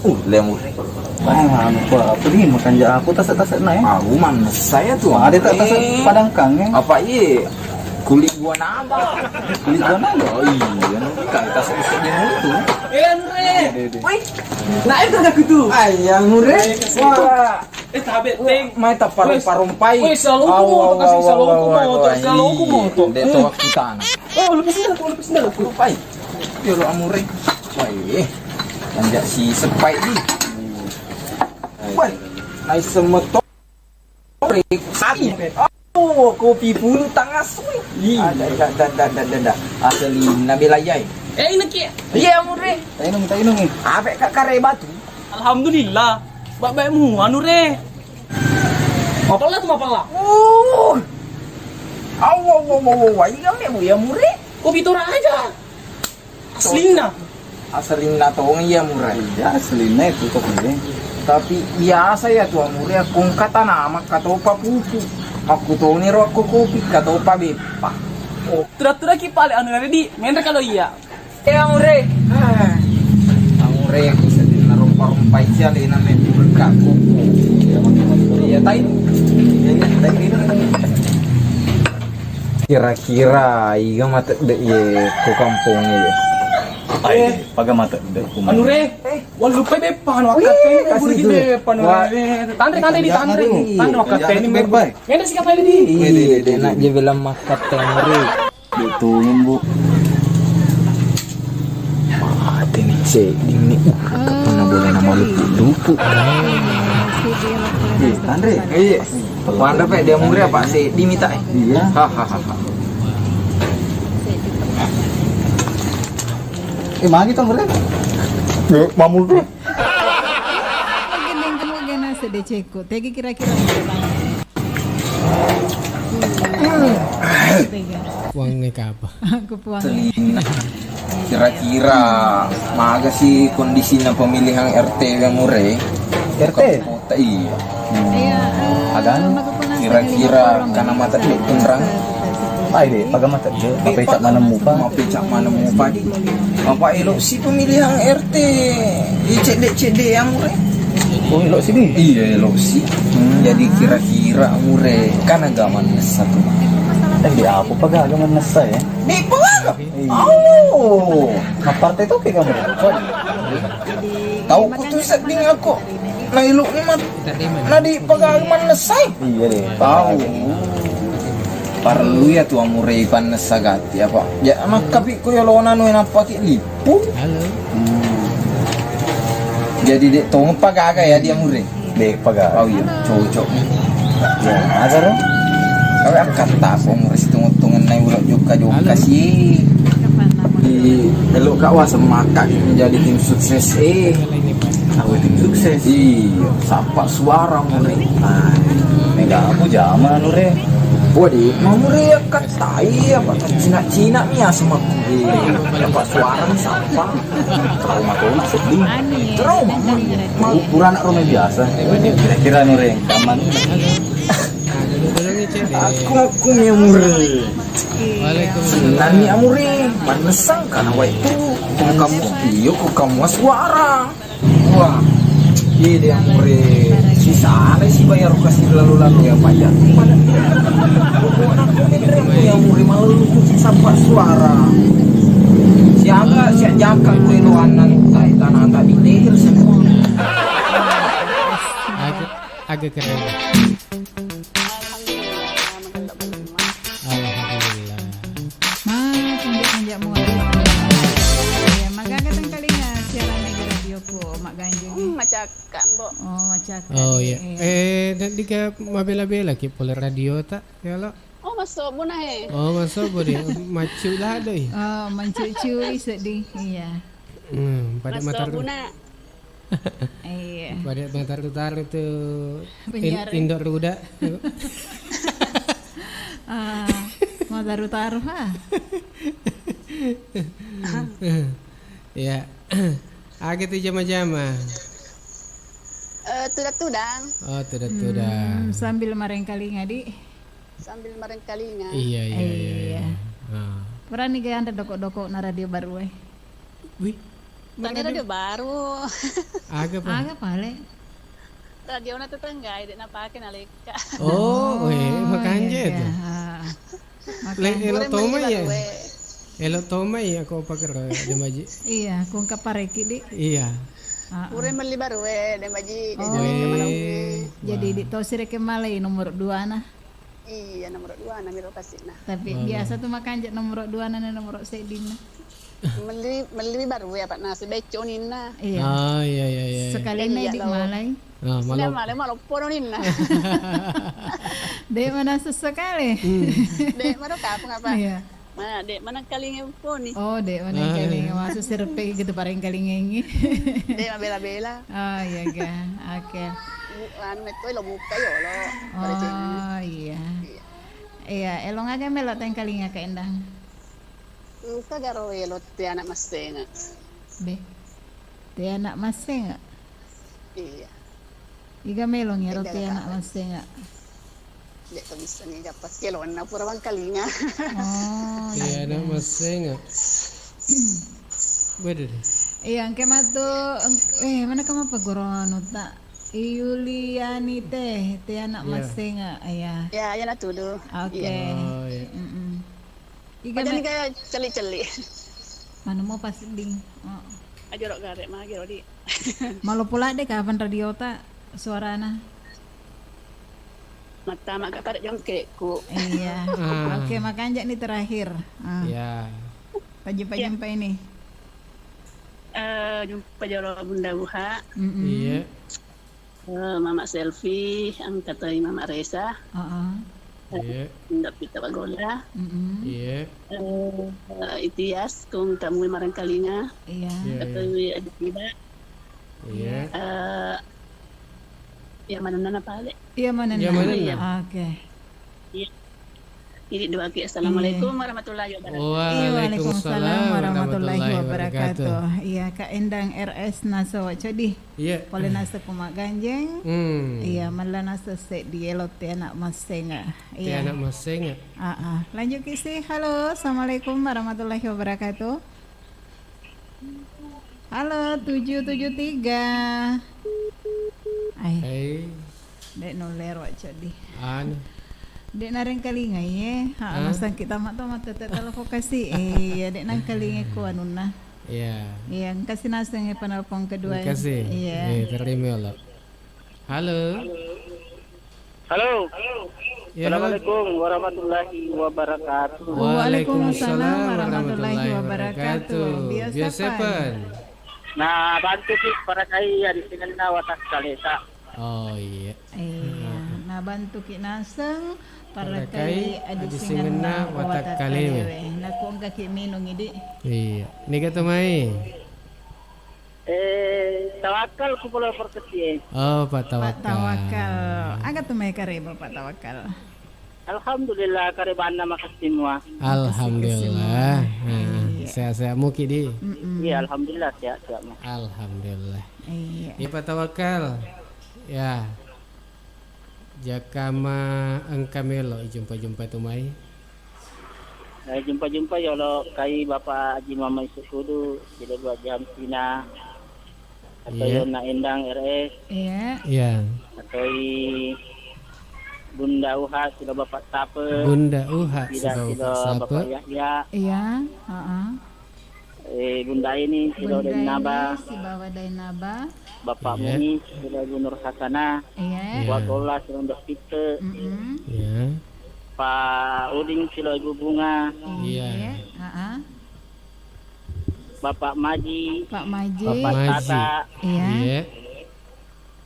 Ulle amure. Ah, anu ko apa ni makan ja aku tasek-tasek na ya. Aku mana saya tuh. Ada tak tasek padangkang ya? Apa iya? Kulit gua nambah. Kulit gua nambah. Oh iya, nanti kan tasek-tasek dia itu. Eh, Andre. Woi. Nah, itu aku tuh. Ah, iya, mure. Wah. Eh, tabe, teng. Mai tapparompa-rompai. Woi, salongku moto, kasih salongku moto, salongku moto. Dek to waktu tanah. Oh, lepas sendal, lepas sendal. Rompai. Yo lo amure. Woi, eh. Anjak si sepai di. Woi, naik semeto. Sapi. Oh, kopi pun tangas. Wih. Ada, ada, ada, ada, ada, ada. Asli nabi layai. Eh, ini kia. Iya, amure. Tainung, tainung. Ape kak kare batu? Alhamdulillah. Baik-baik mu, anu re. Mapella tu mapella. Uh. Awa, awa, awa, awa. Iya me bu ya mure. Kopi Toraja. Aslinna. Aslinna tong iya mure. Iya, aslinna itu kopi. Tapi biasa ya tu amure aku kata nama katopa pupu. Aku toni ro aku kopi katopa beppa. Oh. Tura-tura ki pale anu re di. Menre kalau iya. Eh, amure. Ah. Amure, aku sedih narompa-rompa ici alena me berkah kuku. Iya, tai. Iya, iya, tai. Kira-kira iga mate de ye ko kampung ye. Paga mata de' ku. Anu re, wallupai beppa anu akkatteni buru di beppa anu re. Tanre, tanre di tanre. Tanre akkatteni beppa. Ngene si kapali di. Enak je bilang makkatteni re. Betul, Bu. Mati nih, seding nih. Uh, tak pernah boleh nama lupu-lupu. Tanre. Iya. Wanda pe dia muri apa? Seddi mita, eh? Iya. Hahaha. Eh, magi to muri? Mamul tu. Mungkin yang kamu gana sedih ceko. Tegi kira-kira. Uangnya ke apa? Aku puang. Kira-kira maga sih kondisinya pemilihan R T W Amure? R T? Kota, iya. Iya, eh, Agan? Kira-kira kana mata dia tenrang? Ai de', paga mata dia. Mapecak mana mupa? Mapecak mana mupa di? Apa elok si pemilihan R T? Iya, cedde-cedde Amure. Oh, elok si di? Iya, elok si. Jadi kira-kira Amure kan agama nessa tu. Tapi apa paga agama nessa ya? Di paga. Oh. Nah, partai tu kayak kamu. Tahu ku tu seding aku. Nah, iluk ni mat. Nah, di pagaman nesai. Iya deh. Tahu. Parellu ya tu Amure pannessa gatti apa. Ya, makkapi ku ya lona nu napake lipu. Halo. Jadi de' tong pagaga ya dia Amure. De' paga. Oh iya, cocok. Ya, ada dong. Kawe akkatta ko Amure si tongeng-tongeng nai ulo jokka-jokka si. Di, elok ka wa semaka menjadi tim sukses, eh. Aku tim sukses. Iya, sapa suara Amure. Nah, mega aku jama anu re. Wadi, Amure ya katai apa Cina-Cina mi asam aku. Iya, sapa suara mi sapa. Trauma tuh sedih. Trauma. Mau kurang rome biasa. Kira-kira anu re, kaman. Aku, aku mi Amure. Waalaikumsalam. Nani Amure, manessang kana wai tu. Ku kamu iyo, ku kamu suara. Wah, iya deh Amure. Si sana si bayar kasih lalu-lalu ya pajak. Pokoknya aku mi Amure malu ku sapa suara. Siaga, siak jaka ku elo anan tai tanah tak detail semua. Agak, agak keren. Alhamdulillah, magello bellima. Alhamdulillah. Ma, tunjuk-tunjuk mulai. Iya, magaga tengkalinga siaran di radio ku, Mak Ganjeng. Hmm, macakka, Mbok. Oh, macakka. Oh, iya. Eh, dan dika mabela-bela ki pole radio tak, ya lo? Oh, masuk bu nae. Oh, masuk bu deh. Macu lah doi. Oh, mancucui sedih. Iya. Hmm, pada matar. Iya. Pada mataru-taru tu in-, Indoruda. Ah, mataru-taru ha. Ya. Aga tu jama-jama. Eh, tudang-tudang. Oh, tudang-tudang. Hmm, sambil marengkalinga di. Sambil marengkalinga. Iya, iya, iya, iya. Ah. Purani ga anre doko-doko na radio baru e. Wih. Tania radio baru. Aga pa? Aga pale. Radio na tetangga, de' napake nalekka. Oh, oh, eh, makanja iya, tu. Le, elo tomai ya. Elo tomai ya ko pakero de maji. Iya, kung kapareki di. Iya. Pura melli baru e de maji. Oh. Jadi di tosi reke malai nomor dua na. Iya, nomor dua na miro kasina. Tapi biasa tu makanja nomor dua na, nomor seddi na. Melli, melli baru ya, Pak, nasi becco ninna. Iya. Ah, iya, iya, iya. Sekali na di malai. Ah, malai, malai pono ninna. De mana sesekali. Hmm. De mana kapang apa? Iya. Mana, de mana kalinga poni. Oh, de mana kalinga. Masuk serpe gitu pareng kalinga ini. De mabela-bela. Oh, iya ga. Oke. Anu metto lo buka yo lo. Oh, iya. Iya, elong aga melo tengkalinga ke endang. Engka garo welo te anak massenga. Be. Te anak massenga? Iya. Iga melong ero te anak massenga. De to bisa ni ga pakke lonna pura bangkalinga. Oh, iya. Te anak massenga. Beda deh. Iya, engke matu, eh, mana kamu apa gorono tak? Yuliani teh, te anak massenga, iya. Ya, ya natudu. Oke. Oh, iya. Mm-mm. Iga paja ni ga celi-celi. Manu mo pas ding. Oh. Ajoro gare magi rodi. Malo pula de kapan radio ta suarana. Mattama ka pare jongkekku. Iya. Ah. Oke, makanja ni terakhir. Ah. Ya. Pajumpa-jumpa ini. Eh, jumpa jolo Bunda Uha. Mm-mm. Iya. Eh, Mama Selfie, engka toi Mama Resa. Heeh. Iya. Nda Pita Bagonda. Mm-mm. Iya. Eh, Itias, kung tamui marengkalinga. Iya. Iya, engka toi Adi Pida. Iya. Eh, ya manenna na pale. Iya manenna. Iya manenna. Iya. Oke. Iya. Jadi dua ki. Assalamualaikum warahmatullahi wabarakatuh. Iya, waalaikumsalam warahmatullahi wabarakatuh. Iya, Kak Endang R S Naso Codi. Iya. Pole nasa kuma ganjeng. Hmm. Iya, malla nasa seddi elo te anak masenga. Te anak masenga. Ah, ah. Lanjut ki si. Halo, assalamualaikum warahmatullahi wabarakatuh. Halo, tujuh tujuh tiga. Ai. Hai. Dek nulle ro codi. Anu. Dek narengkalinga ye. Ha, masang kita mak to mak tete telepon kasi. Iya, dek nangkalinga ku anunna. Iya. Iya, engkasi naseng penelpon kedua. Engkasi. Iya. Eh, terima lo. Halo. Halo. Ya, halo. Assalamualaikum warahmatullahi wabarakatuh. Waalaikumsalam warahmatullahi wabarakatuh. Biasa pen. Nah, bantu ki parakai ya di singenna watakkaleta. Oh, iya. Iya, nah, bantu ki naseng parakai adi singenna watakkalewe. Nah, ku engka ki minung idi. Iya. Niga to mai? Eh, tawakal ku polo perkesi e. Oh, Pak Tawakal. Pak Tawakal. Aga tu mai kareba Pak Tawakal? Alhamdulillah, karebanna makassi mua. Alhamdulillah. Nah, iya. Sehat-sehat muki di. Mm-mm. Iya, alhamdulillah sehat-sehat mu. Alhamdulillah. Iya. Iya, Pak Tawakal. Ya. Jakama engka melo ijumpa-jumpa tu mai. Eh, jumpa-jumpa yolo kai Bapak Haji Muhammad Sukudu, silo dua jam Cina. Atau iya. Yona Endang R S. Iya. Iya. Atau i Bunda Uha silo Bapak Sape. Bunda Uha silo Bapak Sape. Bapak Yahya. Iya, heeh. Eh, Bunda ini, silo Dainaba. Sibawa Dainaba. Bapak Muiz, silo Ibu Nur Hasanah. Iya. Iya. Wa Tola, silo Ndok Pite. Mm-mm. Iya. Pak Udin, silo Ibu Bunga. Iya. Iya. Heeh. Bapak Maji. Pak Maji. Bapak Tata. Iya. Iya.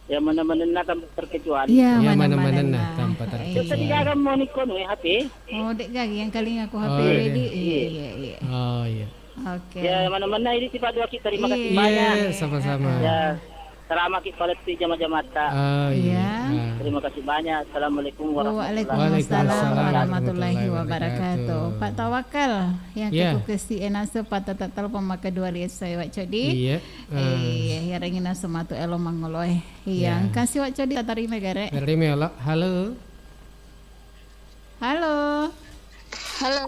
Ya, mana-manenna tanpa terkecuali. Iya, mana-manenna tanpa terkecuali. Iya. Tadi gaga mo nikko nu H P. Oh, dek gagi yang kalinga ku H P ready. Iya, iya, iya. Oh, iya. Oke. Ya, mana-mana ini tiba dua kita. Terima kasih banyak. Iya, sama-sama. Ya, selama kita palettu jama-jamata. Oh, iya. Terima kasih banyak. Assalamualaikum warahmatullahi wabarakatuh. Waalaikumsalam warahmatullahi wabarakatuh. Pak Tawakal, yang keku kesi enase patata telepon maka dua lihat saya Wak Codi. Iya. Eh, iyarengina sematu elo mangoloe. Iya, engkasi Wak Codi tatarima gare. Terima ya, Lok. Halo. Halo. Halo.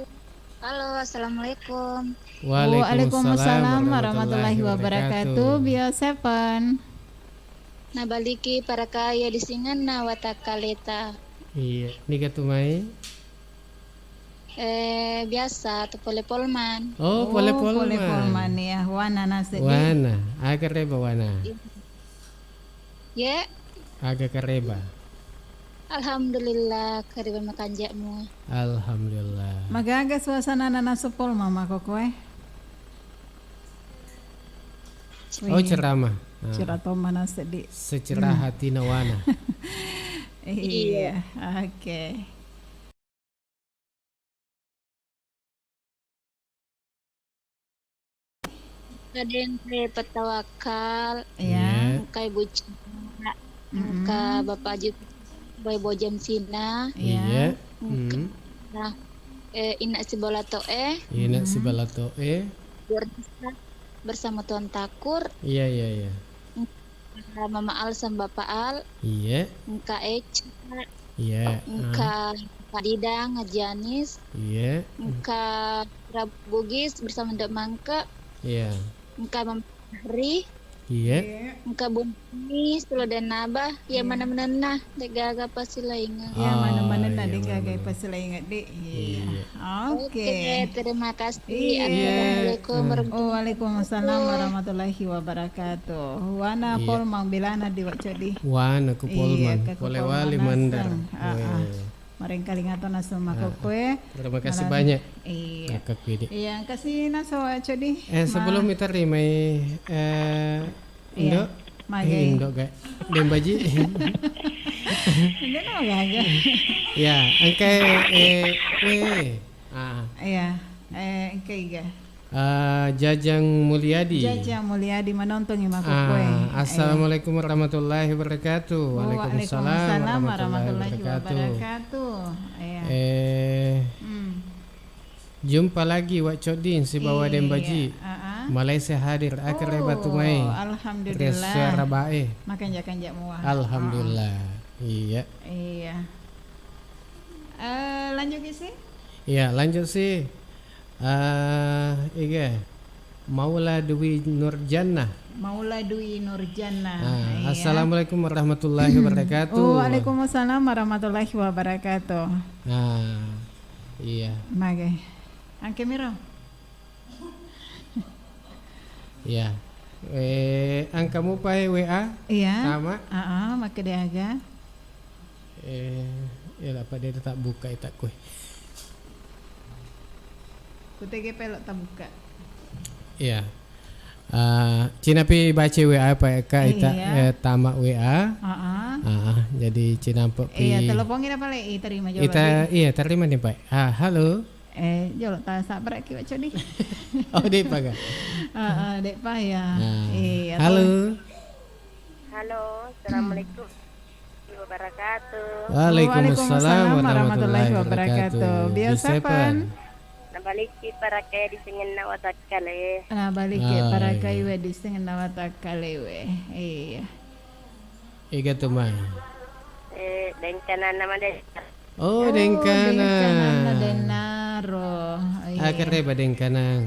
Halo, assalamualaikum. Waalaikumsalam warahmatullahi wabarakatuh. Bio Seven. Nabaliki parakaya di singenna watakkaleta. Iya, niga tu mai? Eh, biasa tu pole Polman. Oh, pole Polman. Oh, pole Polman ya. Wana nasedi. Wana. Aga reba wana? Ye. Aga kareba? Alhamdulillah, kareba makanjak mua. Alhamdulillah. Magaga suasana nana sepol mama koko eh. Oh, ceramah. Ah. Cerah to mana sedih. Secerah hati nawana. Iya, oke. Kadeng re Patawakal, iya. Engka Ibu Cina, engka Bapak Haji Boy Bojang Cina, iya. Engka, eh, Ina Sibola To'e, Ina Sibola To'e, bersama Tuan Takur, iya, iya, iya. Mama Al sama Bapak Al. Iya. Engka Eca. Iya. Engka Pak Didang, Haji Anis. Iya. Engka Bugis bersama Ndek Mangke. Iya. Engka Mama Fahri. Iya. Engka bunyi selo dennaba, iya, iya, mana-manenna, de'gaga pasilaingeng. Iya, ah, mana-manenna, iya, de'gaga mana-manenna. Pasilaingeng, Dek. Iya. Iya. Oke. Oke, terima kasih. Iya. Assalamualaikum warahmatullahi wabarakatuh. Waalaikumsalam warahmatullahi wabarakatuh. Wana, iya, Polmang bilana di Wak Codi. Wana ku Polmang. Iya, ke ku Polmang. Polewali naseng. Mandar. Ah, ah. Weh. Marengkalinga to naseng makkokkoe. Ah, terima kasih banyak. Iya. Makkokkoe, Dek. Iya, kasih naso, Codi. Eh, sebelum kita rimai, eh, iya. Indo. Mage. Eh, Indo, Kak. Dembaji. Indo no gaga. Ya, engka, eh, eh. Ah. Iya, eh, engka iga. Ah, Jajang Mulyadi. Jajang Mulyadi menontongi makkokkoe. Ah, iya. Assalamualaikum warahmatullahi wabarakatuh. Oh, waalaikumsalam warahmatullahi wabarakatuh. Iya. Eh, hmm. Jumpa lagi Wak Coding sibawa Dembaji. Iya, ah, ah. Malaysia hadir, akraba tu mai. Oh, alhamdulillah. Resuara bae. Makanja-kanja mua. Alhamdulillah. Ah, ah. Iya. Iya. Eh, lanjut ki sih? Iya, lanjut sih. Eh, iga. Maula Dwi Nurjannah. Maula Dwi Nurjannah. Ah, iya. Assalamualaikum warahmatullahi wabarakatuh. Oh, waalaikumsalam warahmatullahi wabarakatuh. Ah, iya. Mage. Angke miro. Iya. Eh, angka mupa e W A? Iya. Tama? Aa, makkeda aga? Eh, iya, apa dia tak buka, tak kue. Kutege pelok tak buka. Iya. Ah, cina pi baca W A apa ya, Kak? Ita, iya, eh, tama W A. Aa. Ah, jadi cina ampe pi. Iya, telepon kita pale, eh, terima jawab. Ita, iya, terima nih, Pak. Ah, halo. Eh, jolo ta sabbaraki, Wak Codi. Oh, de'pa ga? Heeh, de'pa ya. Nah, iya, halo. Halo, assalamualaikum warahmatullahi wabarakatuh. Waalaikumsalam warahmatullahi wabarakatuh. Waalaikumsalam warahmatullahi wabarakatuh. Biasa, Bisepan? Nabaliki parakai di sengenna watakkale. Nabaliki, ah, parakai, iya, we di sengenna watakkale we. Iya. Ega tu mai. Eh, dengkananna made. Oh, oh, dengkanang. Dengkananna dennaro. Iya. Ah, kareba dengkanang.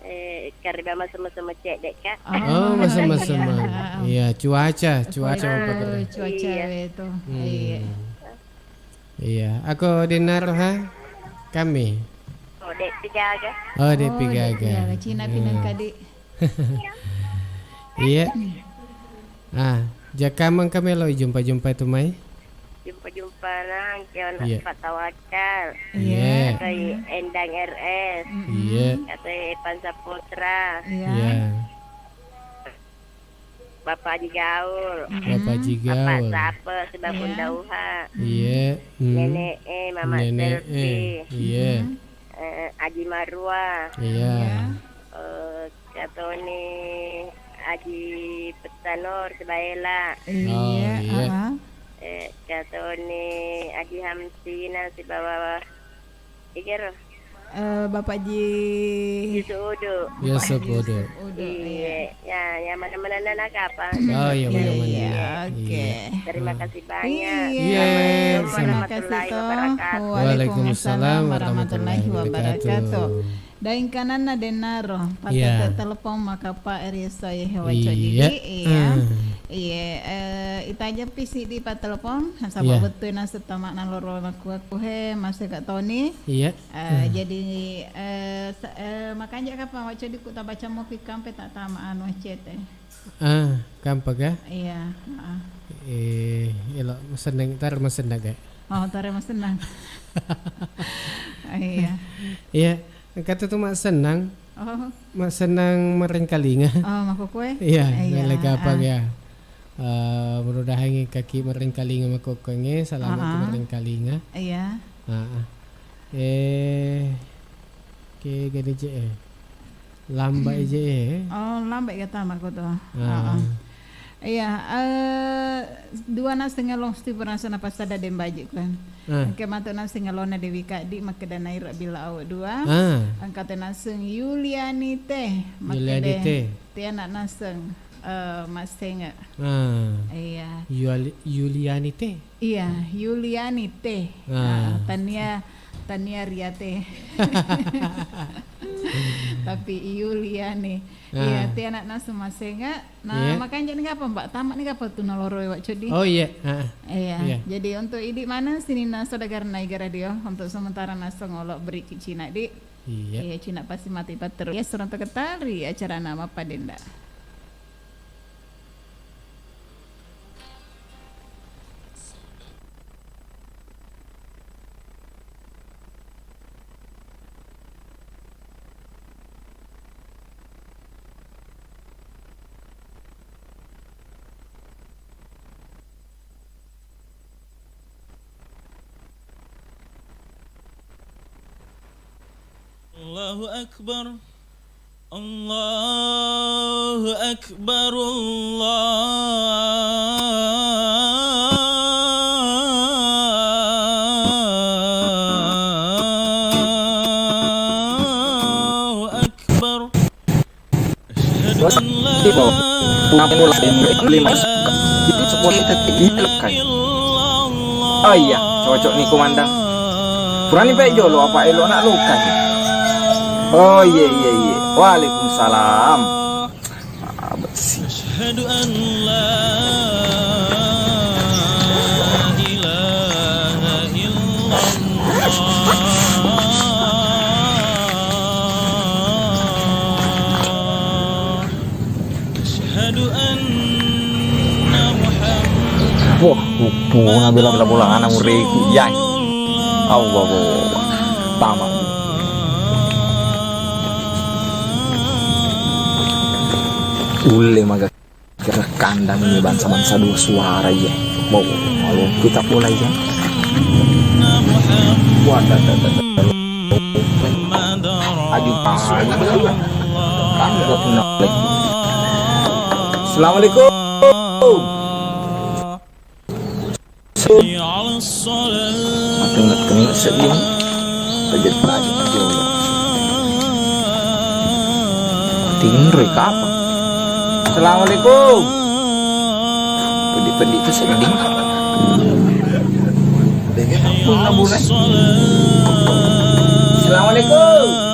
Eh, kareba masem-masem cedde, Kak. Oh, masem-masem. Iya, iya. Iya, cuaca, cuaca. Oh, apa keren? Cuaca, iya, itu. Hmm. Iya. Iya, ako dennaro ha? Kami. Oh, dek pigaga. Oh, dek pigaga. Oh, dek pigaga. Cina pinang kadi. Iya. Ah, jakkamang kami lo jumpa-jumpa tu mai. Jumpa-jumpa nang kion, iya, Pak Tawakal. Iya. Iya. Atau Endang R S. Mm-mm. Iya. Atau Evan Saputra. Iya. Iya. Bapak Haji Gaul. Mm-mm. Bapak Haji Gaul. Bapak Sape, sebab, iya, Bunda Uha. Iya. Mm. Nenek E, Mama Nenek E. Selvi. Iya. Mm-mm. Eh, Haji Marwa. Iya. Iya. Eh, Katoni Aji Pettanor Sibaela. Iya, oh, iya. Aa. Eh, Katoni Aji Hamsina sibawa Igero. Eh, Bapak Ji Yusuf Udu. Bapak Yusuf Ji Udu. Yusuf Udu, iya. Iya, ya, ya, mana-mana nak apa? Oh, iya, iya, mana-mana. Iya, oke. Iya. Terima kasih banyak. Iya, iya, terima kasih, toh. Assalamualaikum warahmatullahi wabarakatuh. Waalaikumsalam warahmatullahi wabarakatuh. Daeng kananna dennaro, iya, patete telepon maka Pak Riso ya, hewa, iya, codidi, iya. Ah. Iya, eh, ita aja pi sidi pa telepon, nasaba, iya, betul naseng tama naloro makku-, aku he, masih Kak Tony. Iya. Eh, hmm, jadi, eh, sa-, eh, makanja kapang wacca diku tabaca mopi kampe tak tama anu C T. Ah, kampa ga? Iya, heeh. Eh, elo masennang, tar masennang ga? Oh, tar masennang. Iya. Iya, kata tu masennang. Oh. Masennang marengkalinga. Oh, makkokkoe? Iya, iya, nalai kapang, ah, ya. Eh, mudah-mudahan kaki marengkalinga makkokkoe, selamat, ah, ah, marengkalinga. Iya. Ah, ah. Eh, ke gani je, eh. Lambat je, eh. Oh, lambat kata makku tu. Ah. Ah, ah. Iya, eh, dua naseng elong sti perasaan apa sada dembaji ku. Ah. Engka matu naseng elona Dewi Kadi, makkeda naira bila awu dua. Ah. Engka te naseng Yuliani te, Yuliani makkeda te. Te anak naseng, eh, Masenge. Ah. Iya. Yuli-, Yuliani te? Iya, Yuliani te. Ah. Ah, tania, tania Riate. Tapi Yulia nih. Iya, ah, tiana nasu masenga. Nah, iya, makanya jadi apa, Mbak? Tamat nih apa tuh naloro wa cudi? Oh iya, heeh. Iya. Iya. Jadi untuk idi mana sini nasu dagar naiga radio untuk sementara nasu ngolok beri ke Cina di. Iya. Iya, Cina pasti mati pater. Ya, suruh terketal ri acara nama apa denda. Allahu Akbar. Allahu Akbar. Allahu Akbar. Asyhadu an la ilaha illallah. Itu sekolah kita tinggi kan. Oh iya, cocok nih komandan. Purani pe jolo apa elo nak luka nih. Oh iya, iya, iya. Waalaikumsalam. Ah, besi. Asyhadu an la ilaha illallah. Asyhadu anna Muhammad. Wah, upu na bela-bela bola ana mureku. Yai. Allah, Allah. Tama. Ulle maga kira kandang ini bangsa-bangsa dua suara iya. Mau, mau kita mulai ya. Wadah, dah, dah, dah. Aju, aju. Kan udah punya lagi. Assalamualaikum. Matengnga-tengnga sedding. Pajak-pajak aja. Tinroi kapang. Assalamualaikum. Peddi-peddi tu sedding. Dege kapang na bulan. Assalamualaikum.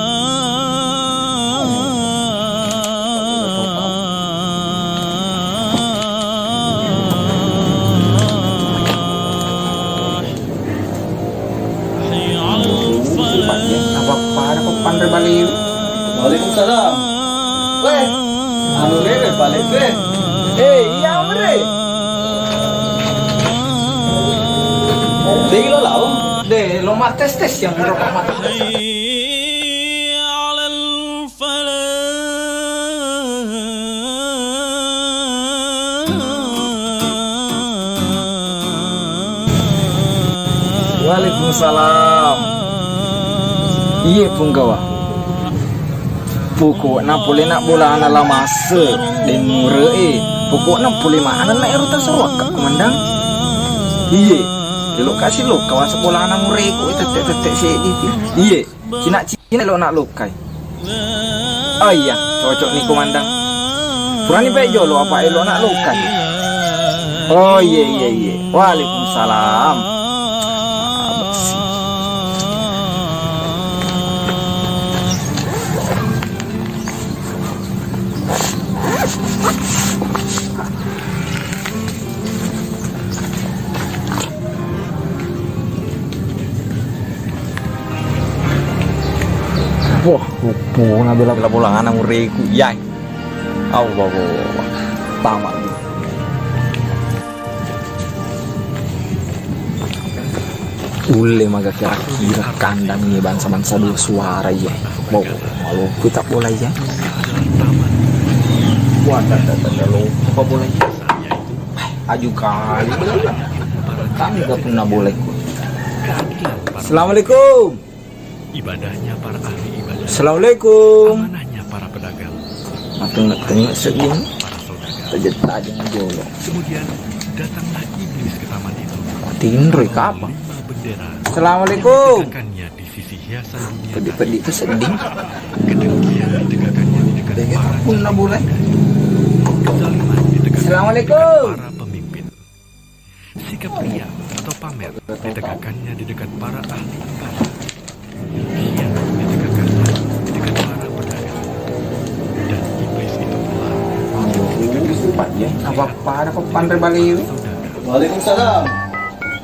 Apa pada kok panre baliwi? Waalaikumsalam. Weh, anu rere balik re. Eh, iya, Om, re. Dei lo lau, de lo mates-tes yang berapa mata. Alal falah. Waalaikumsalam. Iye, Punggawa. Pokokna pole nak bolana la masse, deng ure'e. Pokokna pole maneng na ero taseroakka, Komandang. Iye, elo kasi lo kawasa bolana mureko, tette-tette seddi. Iye. Cina-cina lo nak lokkai. Oh iya, cocok nih, Komandang. Purani pe jolo apa elo nak lokkai. Oh iya, iya, iya. Waalaikumsalam. Ah, besi. Wah, upu na bela-bela bolana mureku. Yai. Allah, Allah, Allah. Tama. Ulle maga kira-kira kandang ini bangsa-bangsa dua suara iya. Mau, mau kita bola iya. Wah, tak, tak, tak, tak, lupa bola iya. Aju kali. Kami gak pernah boleh. Assalamualaikum. Ibadahnya para ahli ibadah. Assalamualaikum. Amanahnya para pedagang. Makin tengok segini. Para saudagar. Tajam-tajam jolo. Kemudian datanglah iblis ke taman itu. Tinroi kapang. Lima bendera. Assalamualaikum. Yang ditegakkannya di sisi hiasan dunia. Peddi-peddi itu sedih. Kedengkian ditegakkannya di dekat para. Punna bulan. Kezaliman ditegakkannya di dekat. Assalamualaikum. Para pemimpin. Sikap ria atau pamer ditegakkannya di dekat para ahli ibadah. Khianat ditegakkannya di dekat para Apa-apa ada kok panre baliwi. Waalaikumsalam.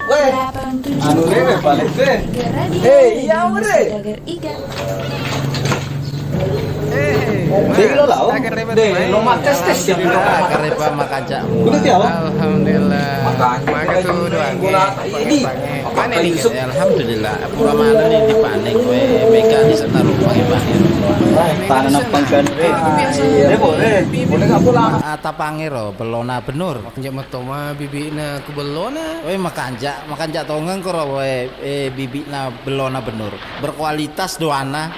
Weh, anu re, balik re. Hei, iya, re. Deh, lo lau. Deh, lo mates tes ya. Karepa makanja. Udah tiap. Alhamdulillah. Makanja. Makanya tuh doang. Ini. Mana nih? Alhamdulillah. Pura mana nih dipanen gue. Mega di sana rumah ya, Pak. Tanah pangkan re. Deh, boleh. Boleh nggak pulang? Atapange ro, bellona Benur. Makanja metto ma bibi'na ku bellona. Weh, makanja, makanja tongeng koro, weh, eh, bibi'na bellona Benur. Berkualitas doanna.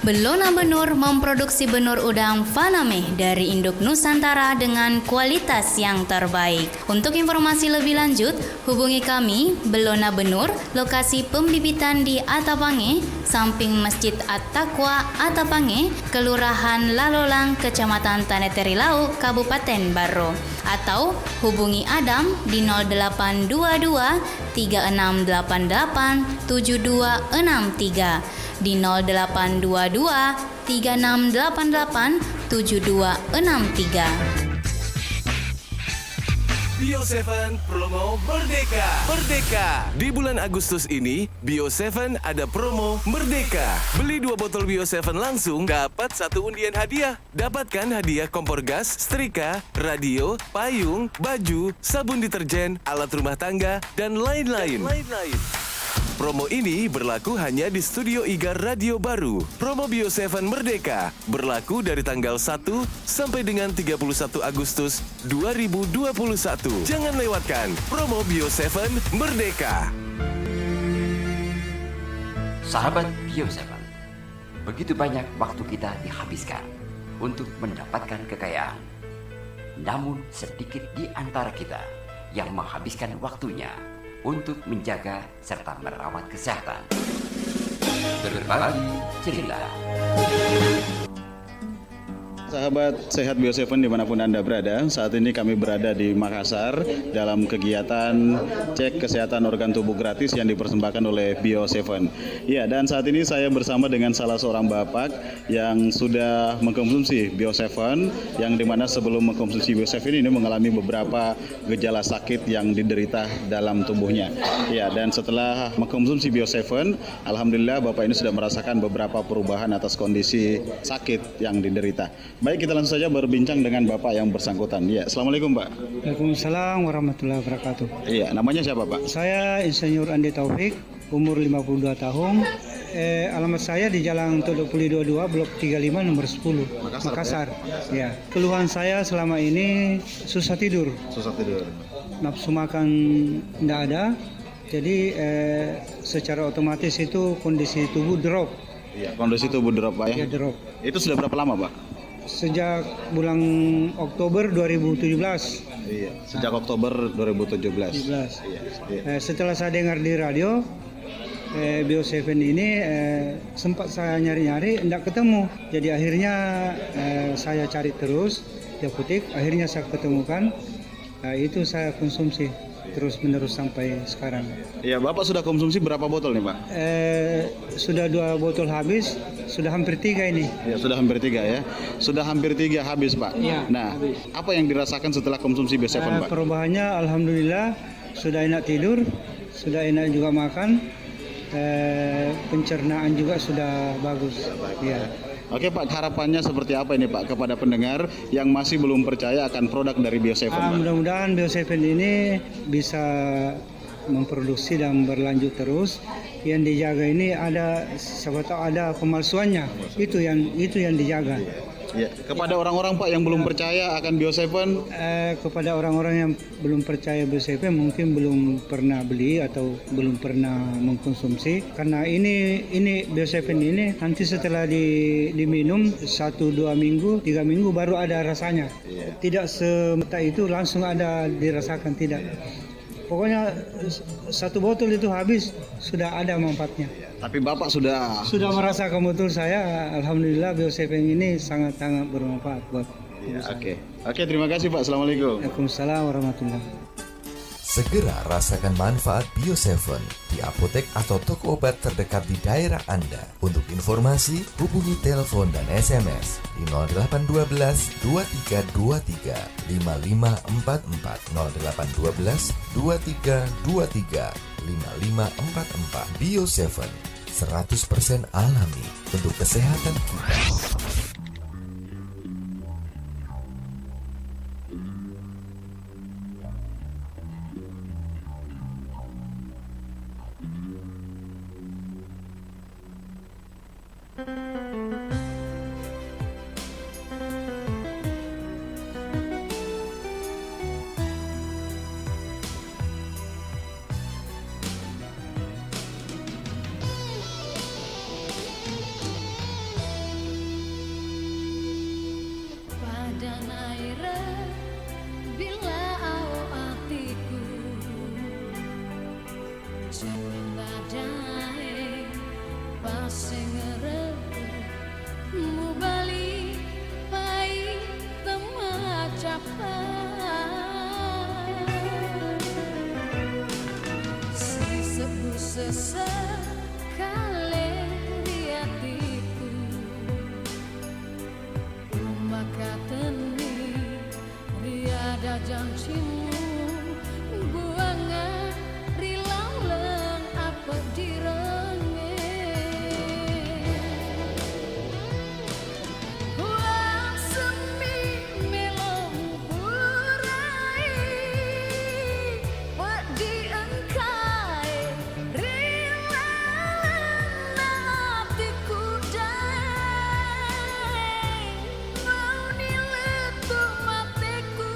Bellona Benur memproduksi benur udang Faname dari induk Nusantara dengan kualitas yang terbaik. Untuk informasi lebih lanjut, hubungi kami, Bellona Benur, lokasi pembibitan di Atapange, samping Masjid At-Taqwa Atapange, Kelurahan Lalolang, Kecamatan Tanah Terilau, Kabupaten Barro. Atau hubungi Adam di nol delapan dua dua tiga enam delapan delapan tujuh dua enam tiga, di nol delapan dua dua tiga enam delapan delapan tujuh dua enam tiga. Bio Seven Promo Merdeka. Merdeka. Di bulan Agustus ini, Bio Seven ada promo Merdeka. Beli dua botol Bio Seven langsung, dapat satu undian hadiah. Dapatkan hadiah kompor gas, setrika, radio, payung, baju, sabun deterjen, alat rumah tangga, dan lain-lain. Promo ini berlaku hanya di Studio Igar Radio Baru. Promo Bio Seven Merdeka berlaku dari tanggal satu sampai dengan tiga puluh satu Agustus dua ribu dua puluh satu. Jangan lewatkan promo Bio Seven Merdeka. Sahabat Bio Seven, begitu banyak waktu kita dihabiskan untuk mendapatkan kekayaan. Namun sedikit di antara kita yang menghabiskan waktunya untuk menjaga serta merawat kesehatan. Berbagi cerita. Sahabat Sehat Bio Seven dimanapun Anda berada, saat ini kami berada di Makassar dalam kegiatan cek kesehatan organ tubuh gratis yang dipersembahkan oleh Bio Seven. Iya, dan saat ini saya bersama dengan salah seorang bapak yang sudah mengkonsumsi Bio Seven, yang dimana sebelum mengkonsumsi Bio Seven ini mengalami beberapa gejala sakit yang diderita dalam tubuhnya. Ya, dan setelah mengkonsumsi Bio Seven, alhamdulillah bapak ini sudah merasakan beberapa perubahan atas kondisi sakit yang diderita. Baik, kita langsung saja berbincang dengan bapak yang bersangkutan. Ya, assalamualaikum, Pak. Waalaikumsalam warahmatullahi wabarakatuh. Iya, namanya siapa, Pak? Saya Insinyur Andi Taufik, umur lima puluh dua tahun. Eh, alamat saya di Jalan Todok Puli dua dua, Blok tiga lima, nomor sepuluh, Makassar, Makassar. Ya. Keluhan saya selama ini susah tidur. Susah tidur. Nafsu makan ndak ada. Jadi, eh, secara otomatis itu kondisi tubuh drop. Iya, kondisi tubuh drop, Pak, ya? Ya, drop. Itu sudah berapa lama, Pak? Sejak bulan Oktober dua ribu tujuh belas. Iya, sejak Oktober dua ribu tujuh belas. Tujuh belas. Iya, iya. Eh, setelah saya dengar di radio, eh, Bio Seven ini, eh, sempat saya nyari-nyari, ndak ketemu. Jadi akhirnya, eh, saya cari terus di apotek, akhirnya saya ketemukan. Nah, itu saya konsumsi terus-menerus sampai sekarang. Iya, Bapak sudah konsumsi berapa botol nih, Pak? Eh, sudah dua botol habis, sudah hampir tiga ini. Ya, sudah hampir tiga ya. Sudah hampir tiga habis, Pak. Iya, nah, habis. Apa yang dirasakan setelah konsumsi Bio Seven, eh, Pak? Perubahannya, alhamdulillah, sudah enak tidur, sudah enak juga makan, eh, pencernaan juga sudah bagus. Sudah baik, ya. Oke, Pak, harapannya seperti apa ini, Pak, kepada pendengar yang masih belum percaya akan produk dari Bio Seven, ah, Pak? Mudah-mudahan Bio Seven ini bisa memproduksi dan berlanjut terus. Yang dijaga ini ada, siapa tahu ada pemalsuannya. Itu yang, itu yang dijaga. Ya, kepada orang-orang, Pak, yang belum percaya akan Bio Seven? Eh, kepada orang-orang yang belum percaya Bio Seven, mungkin belum pernah beli atau belum pernah mengkonsumsi. Karena ini, ini Bio Seven ini nanti setelah di, diminum satu, dua minggu, tiga minggu baru ada rasanya. Iya. Tidak semata itu langsung ada dirasakan, tidak. Iya. Pokoknya s-, satu botol itu habis, sudah ada manfaatnya. Iya. Tapi Bapak sudah... Sudah merasakan betul saya, alhamdulillah Bio Seven ini sangat-sangat bermanfaat buat tubuh saya. Iya, oke. Oke, terima kasih, Pak. Assalamualaikum. Waalaikumsalam warahmatullahi. Segera rasakan manfaat Bio tujuh di apotek atau toko obat terdekat di daerah Anda. Untuk informasi, hubungi telepon dan S M S di nol delapan dua belas dua tiga dua tiga lima lima empat empat, nol delapan dua belas dua tiga dua tiga lima lima empat empat. Bio tujuh, seratus persen alami untuk kesehatan kita. Pada naira bila ao atiku, cemmu dadae pasengereng, mubali pai temacapa. Sisebbu sese kale ri atiku. Umakatenni ri ada jancimmu, buangnga ri laleng apeddirengnge. Kuassemmi melo mupurai, peddi engkae ri lalenna atiku, Daeng. Mauni lettu mateku,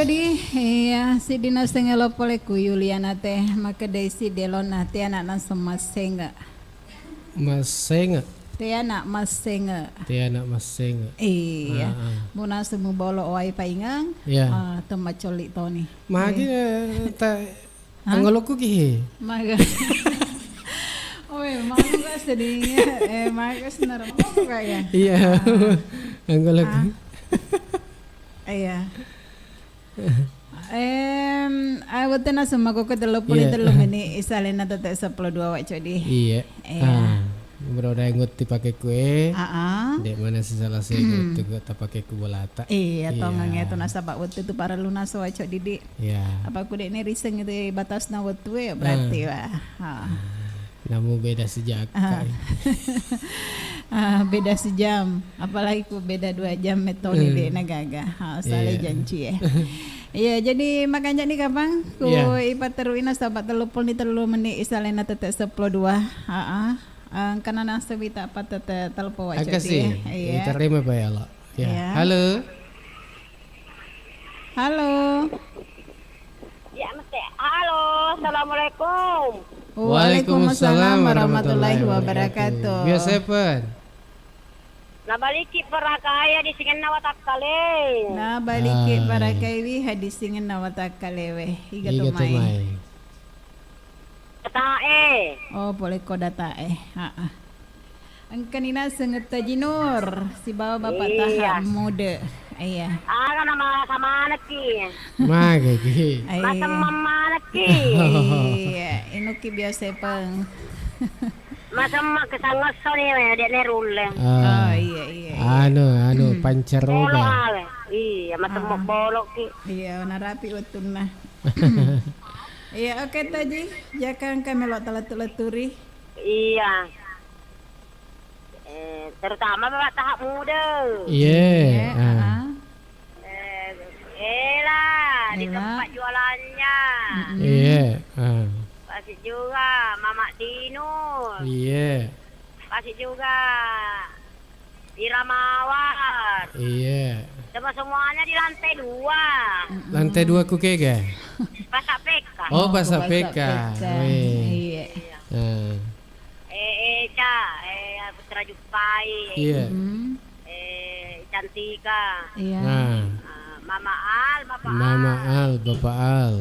Jadi, iya, siddi naseng elo pole ku Yuliana te, makkedai siddi elonna, te ana' naseng massenge. Massenge. Te ana' massenge. Te ana' massenge. Iya. Ah, ah. Munaseng mubolo wai paingeng, iya, ah, temmacolli toni. Magi, iya, eh, ta-, Hah? Anggolokku ki he. Maga. Oi, maga sedingnya. Eh, maga senar. Apa kok ya? Iya. Ah. Anggolokku. Ah. Iya. Em, ah, wettu naseng makkokko tellu puluh tellu menit, isalena tette seppulo dua wacco di. Iya. Iya. Ah, mudah-mudahan ngutti pakeku e. Aa. Dek mana sisala sega wettu ko tapakeku bolata. Iya, iya, tongeng itu nasaba wettu tu parellu naso wacco didi. Iya. Apa ku dek ni riseng itu batasna wettu e, berarti, ah, wah. Ha. Namu beda sejak. Ah. Ah, beda sejam. Apalagi ku beda dua jam metoni, hmm, dek na gaga. Ha, sale, iya, janci e. Iya, jadi makanya ni kapang ku, iya, ipatterui nasaba tellu puluh ni tellu menit isalena tette seppulo dua. Ha, ah. Engkana nasewita apa tette telepon wacco. Angka si. Iya. Iterima pa ya lo. Ya. Iya. Halo. Halo. Ya, mesti. Halo, assalamualaikum. Waalaikumsalam warahmatullahi wabarakatuh. Biasa pun. Nabaliki parakaya di singenna watakkale. Nabaliki, ah, parakaiwi hadisingenna watakkalewe. Iga, iga tu mai. Datae. Oh, pole ko datae. Heeh. Engkani naseng Taji Nur sibawa Bapak, iya, Taha Muda. Iya. Aga nama samaneki. Magaki. Iya. Masemmeng maneki. Iya, inuki biasa peng. Masemmeng kesangesso ni, dek ne rulle. Ah. Oh, iya, iya, iya. Anu, anu, hmm, pancaroba. Bolo ale. Iya, masemmeng, ah, boloki. Iya, narapi wettunna. Iya, oke, Taji. Jaka engka melo talettu-letturi. Iya. Eh, terutama Bapak Taha Muda. Iya, iya, ah, ah. Eh, Ela, di, ela, tempat jualannya. Mm-mm. Iya, ah. Pasti juga Mama Dino. Iya. Pasti juga Ira Mawar. Iya. Semua-semuanya di lantai dua. Mm-mm. Lantai dua ku kega? Pasar P K. Oh, oh, Pasar P K. Pasar P K. Weh. Iya. Iya. Ah. Eh, Eca, eh, Putra Juppai. Iya. Mm-mm. Eh, Cantika. Iya. Ah. Ah, Mama Al, Bapak Al. Mama Al, Bapak Al.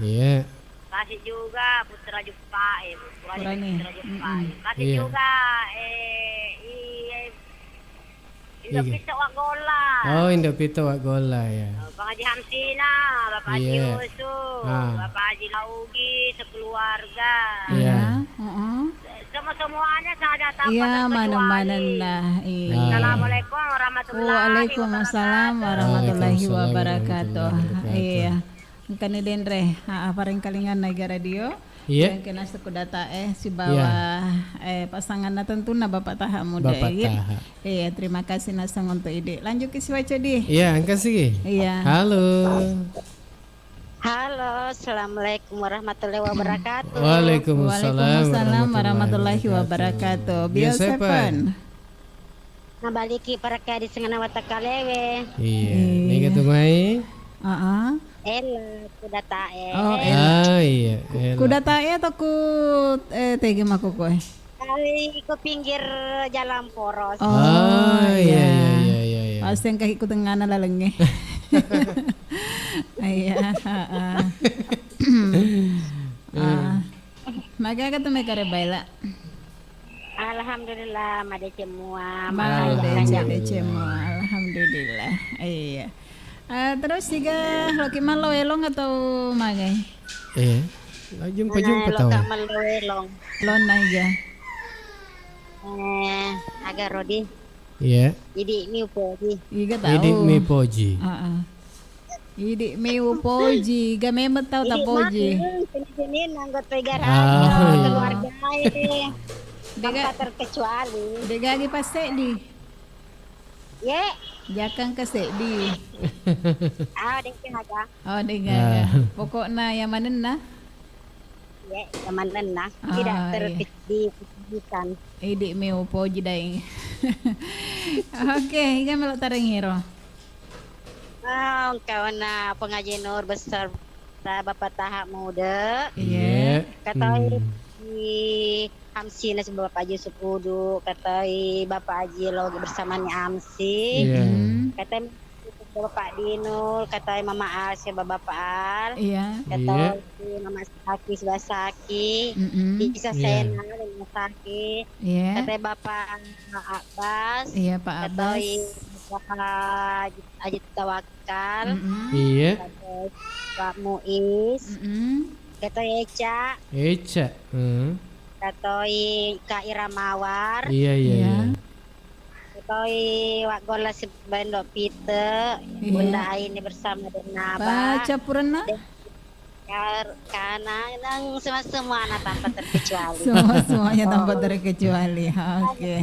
Iya. Kasih juga Putra Juppai, Putra Juppai. Putra Juppai. Mm-mm. Kasih, iya, juga, eh, i-, eh, Indo, iya, Pito Waggolla. Oh, Indo Pito Waggolla, ya. Oh, Bang Haji Hamsina, Bapak Haji, iya, Yusuf, ah, Bapak Haji Laugi, sekeluarga. Iya. Iya, heeh. Semua-semuanya saya tak, iya, pernah terkecuali. Mana-mana lah, iya. Assalamualaikum warahmatullahi wabarakatuh. Waalaikumsalam warahmatullahi wabarakatuh. Waalaikumsalam warahmatullahi wabarakatuh. Iya. Engkani denre, ha, parengkalinganna Iga Radio. Iya. Engkana sekudata, eh, sibawa, iya, eh, pasanganna tentunna Bapak Taha Muda, Bapak, iya. Taha. Iya, terima kasih naseng untuk idi. Lanjut ke siwaco di. Iya, engka sigi. Iya. Halo. Halo, assalamualaikum warahmatullahi wabarakatuh. Waalaikumsalam, waalaikumsalam warahmatullahi wabarakatuh. Warahmatullahi wabarakatuh. Biasa, Biasa, Pan? Pan? Nabaliki parakka di sengana watakalewe. Iya. Iya. Niga tu mai? Heeh. Ella, kudatae. Oh, ella. Ah, iya, ella. Kudatae atau ku, eh, tege mako koe? Kali ku pinggir jalan poros. Oh, ah, iya, iya, iya, iya, iya, iya. Aseng kahi ku tengana lalengnge. Iya, heeh. Ah. Magaga tu mekare baila? Alhamdulillah, madeceng mua, madeceng mua. Alhamdulillah. Iya. Eh, terus siga loki mallo elong atau magai? Eh, lajung pajung. Nah, patau. Loka mallo elong. Lon naiga? Eh, aga Rodi. Iya. Idi mi upoji. Iga tau. Idi mi poji. Heeh. Idi mi upoji, ga memeng tau tapoji. Idi maklum, sini-sini nanggo toiga, ah, radio, iya, keluargae. Dega, tanpa terkecuali. Dega gi passeddi. Ye. Jakang ke seddi. Ah, dega aga. Oh, dega aga. Ah. Pokokna ya manenna. Ye, manenna. Ah, tidak, iya, terpikirkan. Idi mi upoji dai. Oke, iga melo tarengiro. Engkauna pengaji Nur besar Bapak Taha Muda. Iya. Iya. Katoi Hmm. di Hamsi na sebab Bapak Haji Sukudu, katoi Bapak Haji Logi bersama ni Amsi. Iya. Hmm. Katoi Bapak Dinul, katoi Mama Al, siapa Bapak Al. Iya. Katoi Iya. Mama Saki, Sibasaki. Mm-mm. Bisa Iya. Sena, Mama Saki. Iya. Katoi Bapak Abbas. Iya, Pak Abbas. Katoi Bapak Haji Tawakal. Mm-mm. Iya. Katoi Pak Muiz. Mm-mm. Katoi Eca. Eca. Hmm. Katoi Kak Ira Mawar. Iya, iya, Iya. iya. Katoi Wak Golla Sebendo Pite, Iya. Bunda Aini bersama Denaba. Baca purana. Dan Kar-, Kananang semua-semuanya tanpa terkecuali. Semua-semuanya tanpa Oh. terkecuali. Oke.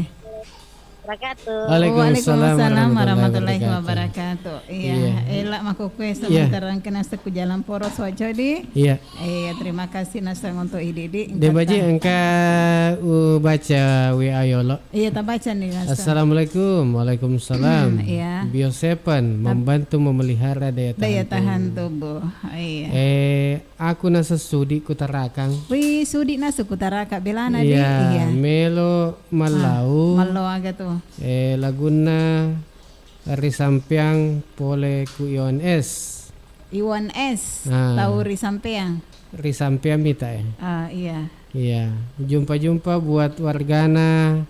Wabarakatuh. Waalaikumsalam Waalaikumsalam warahmatullahi warahmatullahi wabarakatuh. wabarakatuh. Iya, Iya. Ela makkukue Iya. sementara engka naseng ku jalan poros wacodi. Iya. Iya, terima kasih naseng untuk idi-idi. De Baji Engkata. engka ubaca W A yolo. Iya, tabaca nih, Mas. Assalamualaikum. Waalaikumsalam. Iya. Bioseven Tab- membantu memelihara daya tahan Daya tahan tubuh. tubuh. Iya. Eh, aku naseng sudi kutarakang. Wih, sudi naseng kutarakang. Belana, Di? Iya, Iya. melo mallau. Ah, mallau aga tuh? Eh, lagunna risampeang pole ku Iwan S. Iwan S, Ah. tau risampeang. Risampeang mita, eh. Ah, iya. Iya. Jumpa-jumpa buat wargana,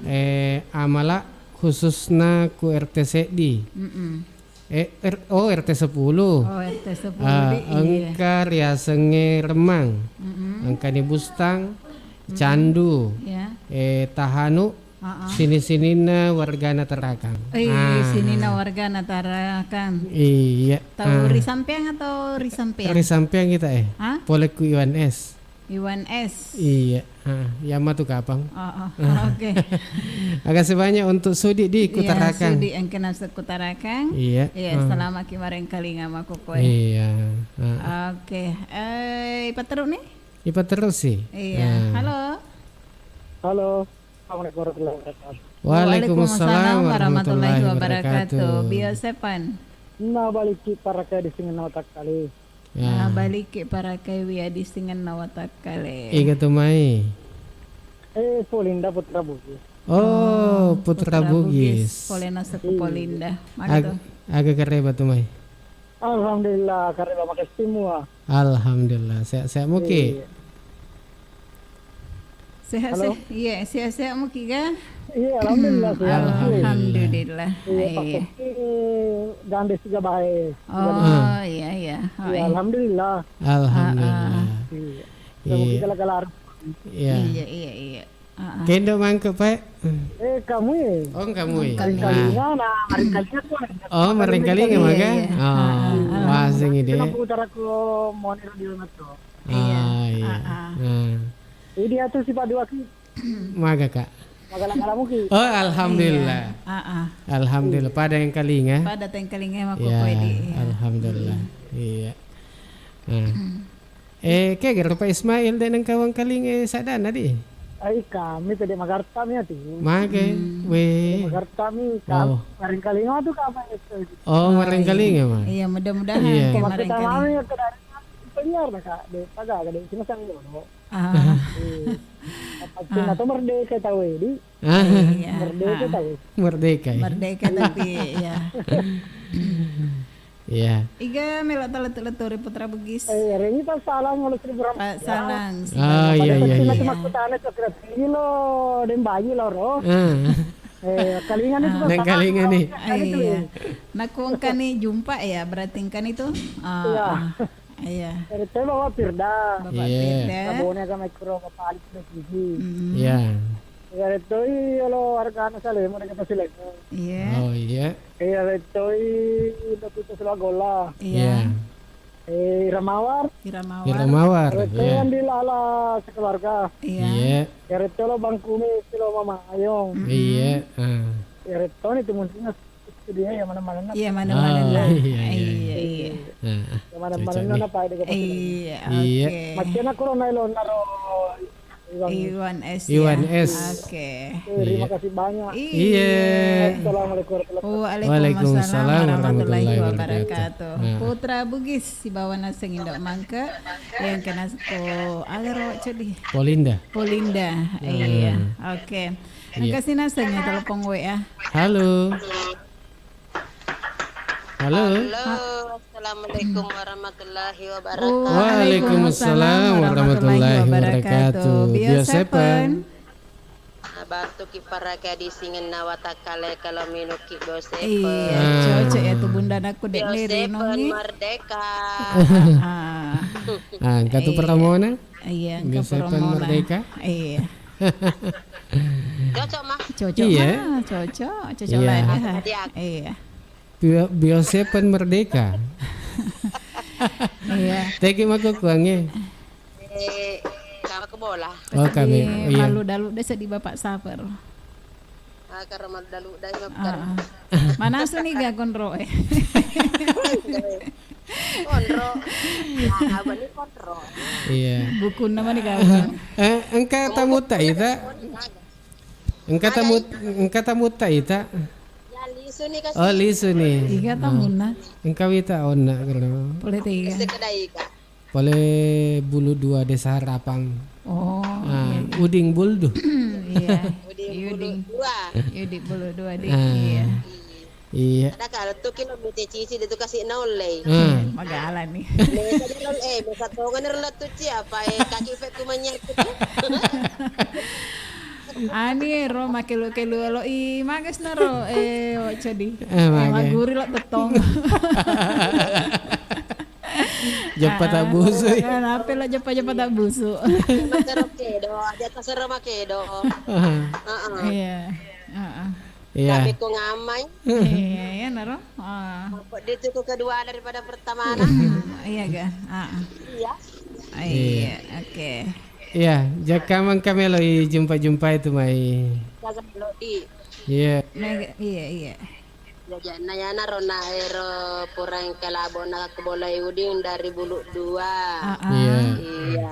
eh, Amala, khususna ku R T seddi. Mm-mm. Eh, R-, oh, R T sepuluh. Oh, R T sepuluh Ah, di, iya. engka riasengnge Remmang. Mm-mm. Engkani Bustang, Mm-mm. Candu, Iya. eh, Tahanu, Ah, ah. sini-sininna wargana Tarakang. Eh, Ah. sininna wargana Tarakang. Iya. Tau Ah. risampeang atau risampeang? Risampeang kita, eh. Hah? Pole ku Iwan S. Iwan S. Iya. Ah, iya matu kapang. Oh, oh. Oke. Makasih banyak untuk sudi di Iya, kutarakang. sudi engka naseng kutarakang. Iya. Iya, Ah. selamat ki marengkalinga makkukue. Iya. Ah. Oke. Eh, ipatteru nih? Ipatteru sih. Iya. Ah. Halo. Halo. Assalamualaikum warahmatullahi wabarakatuh. Waalaikumsalam warahmatullahi wabarakatuh. Bio Seven. Nabalikki parakai disingenna watakkale. Ya. Nabalikki parakai wiya disingenna watakkale. Iga tu mai? Eh, Polinda Putra Bugis. Oh, Oh, Putra Putra Bugis. Bugis. Pole naseng ku Iya. Polinda. Maga Ag-, tu? Aga kareba tu mai? Alhamdulillah, kareba makessing mua. Alhamdulillah, sehat-sehat muki. Iya. Sehat, Halo? sehat. Iya, sehat-sehat muki ga? Iya, alhamdulillah, sehat. Alhamdulillah. Alhamdulillah. Iya, Iya. Pak Kopi gande siga bae. Oh, Ah. iya, iya. Oh, Iya, iya. alhamdulillah. Alhamdulillah. Ah, ah. Iya. Iya. Semoga gala-gala. Iya. Iya, iya, iya. Ah, ah. Kendo mangke, Pak? Eh, kamu ya? Oh, kamu ya? Marengkalinga, Nah. nah, marengkalinga tuh. Oh, marengkalinga, Iya, maga? iya. Oh, Ah, ah, ah. wah, sing ide. Kenapa utara ku Moni Radio Metro? Iya. Ah, iya. Ah, ah. Nah. Jadi dia tuh sifat dua ki. Maga, Kak? Magala-gala muki. Oh, alhamdulillah. Iya. Ah, ah. Alhamdulillah, pada engkalinga. Pada tengkalinga mako Ya, koe di, iya. alhamdulillah. Hmm. Iya. Nah. Eh, kegero Pak Ismail de nengka wengkalinga saddana di? Ai, kami pede magarta mi ati. Mage, Hmm. we. Pede magarta mi, ka-, Oh. marengkalinga tu kami itu. Oh, Oh, marengkalinga, iya. ma? Iya, mudah-mudahan Iya. ke Maksudnya marengkalinga. kami ya, kada penyiar dah, Kak. De, paga, kada, cuma sang dulu. Ah. Eh, apa cuma Ah. tu merdeka tahu, eh, di? Ah. Iya. Merdeka Ah. tahu. Merdeka, ya? Merdeka, tapi, ya. Iya. Iga melo taletu-letu ri Putra Bugis. Eh, reni Pak Salang, ngolo seribu ram-, Pak Salang, Ah, iya, iya, iya. Cuma kutane ke kira tinggi lo, dan bayi lo, ro. Ah. Eh, kalingan itu Ah. Pak Dan Salang, kalingan nih. Kan itu, Iya. eh. Naku engkani jumpa ya, berarti engkani tu? Ah, Iya. ah. Iya. Dari teh bawa Firda. Bapak Iya. Firda. Kabone agama kuro Bapak Alif Sudah Gigi. Mm. Iya. Iya, retoi olo wargana Salemo, deka Pasilemo. Iya. Oh, iya. Iya, retoi Datuk Sulagola. Iya. Iya. Eh, Iramawar. Iramawar. Iramawar, Retoi iya. Andi Lala sekeluarga. Iya. Iya. Ya, retoi lo Bangkumi, silo Mama Ayong. Mm-mm. Iya, ah. Ya, retoi itu mungkin studio ya mana-mana. Iya, mana-mana. Ah, iya, iya, iya. Iya, iya. Ah, ah. Ya, mana-mana cocok nih. Apa ada Iya, Iya. oke. Macam aku lo naik lo naro Iwan S. Iwan ya? S. Oke. Terima kasih banyak. Iya. Assalamualaikum warahmatullahi wabarakatuh. Waalaikumsalam warahmatullahi wabarakatuh. Nah. Putra Bugis sibawa naseng Indo Mangke yang kena ko agaro codi. Polinda. Polinda. Iya. Oke. Iya. Makasih naseng ya telepon W A. Halo. Halo. Halo, assalamualaikum warahmatullahi wabarakatuh. Waalaikumsalam warahmatullahi wabarakatuh. Biosepen. Biosepen. Batu ki paraka di singenna watakkale kalau minuki Biosepen. Iya, cocok ya tuh bunda anakku dek Biosepen merdeka. Ah, engka tu pertamona? Iya, engka Biosepen merdeka. Iya. Cocok, Mah. Cocok, Mah. Cocok lah. Iya. Bio-, Biosepen merdeka. Iya. Tegi mako kuange. Eh, kamu ke bola. Oh, kami. Iya. Malu dalu desa di Bapak Saper. Ah, karena malu dalu dai. Mana suni ga konro eh. Konro. Nah, apa nih konro? Iya. Buku nama nih gaga. Eh, engka tamu tak ita? Engka tamu, engka tamu tak ita? Ya, lisu nih kasih. Oh, lisu nih. Tiga tamu nah. Engka wita onna kalau. Boleh tiga. Sekedai kak. Pole Bulu Dua Desa Harapang. Oh, ah, iya. Uding Buldu. Iya. Uding Bulu Dua. Uding Bulu Dua di. Ah. Iya. Iya. Ada kalau tuh kilo mite cici itu kasih naulei. Ah. Magala nih. Mesa ro eh mesa tongan ro tuh ci apa eh kaki fe kumanya tuh. Ani ro makelu-kelu lo i magas na ro eh codi. Eh, maguri lo tetong. Jeppa tak busuk. Kenapa lo jeppa-jeppa tak busuk? Jeppa sero kedo, jeppa sero makedo. Heeh. Iya. Heeh. Iya. Tapi ku ngamai. Iya, iya naro. Ah. Apa dia tuh kedua daripada pertama nah? Iya ga? Ah. Iya. Iya, oke. Iya, jakka mangka melo i jumpa-jumpa itu mai. Jaga lo di. Iya. Mega, iya, iya. Jajanna yana ro na ero purang kelabo na ku bolai uding dari Bulu Dua. Ah, ah. Iya. Iya.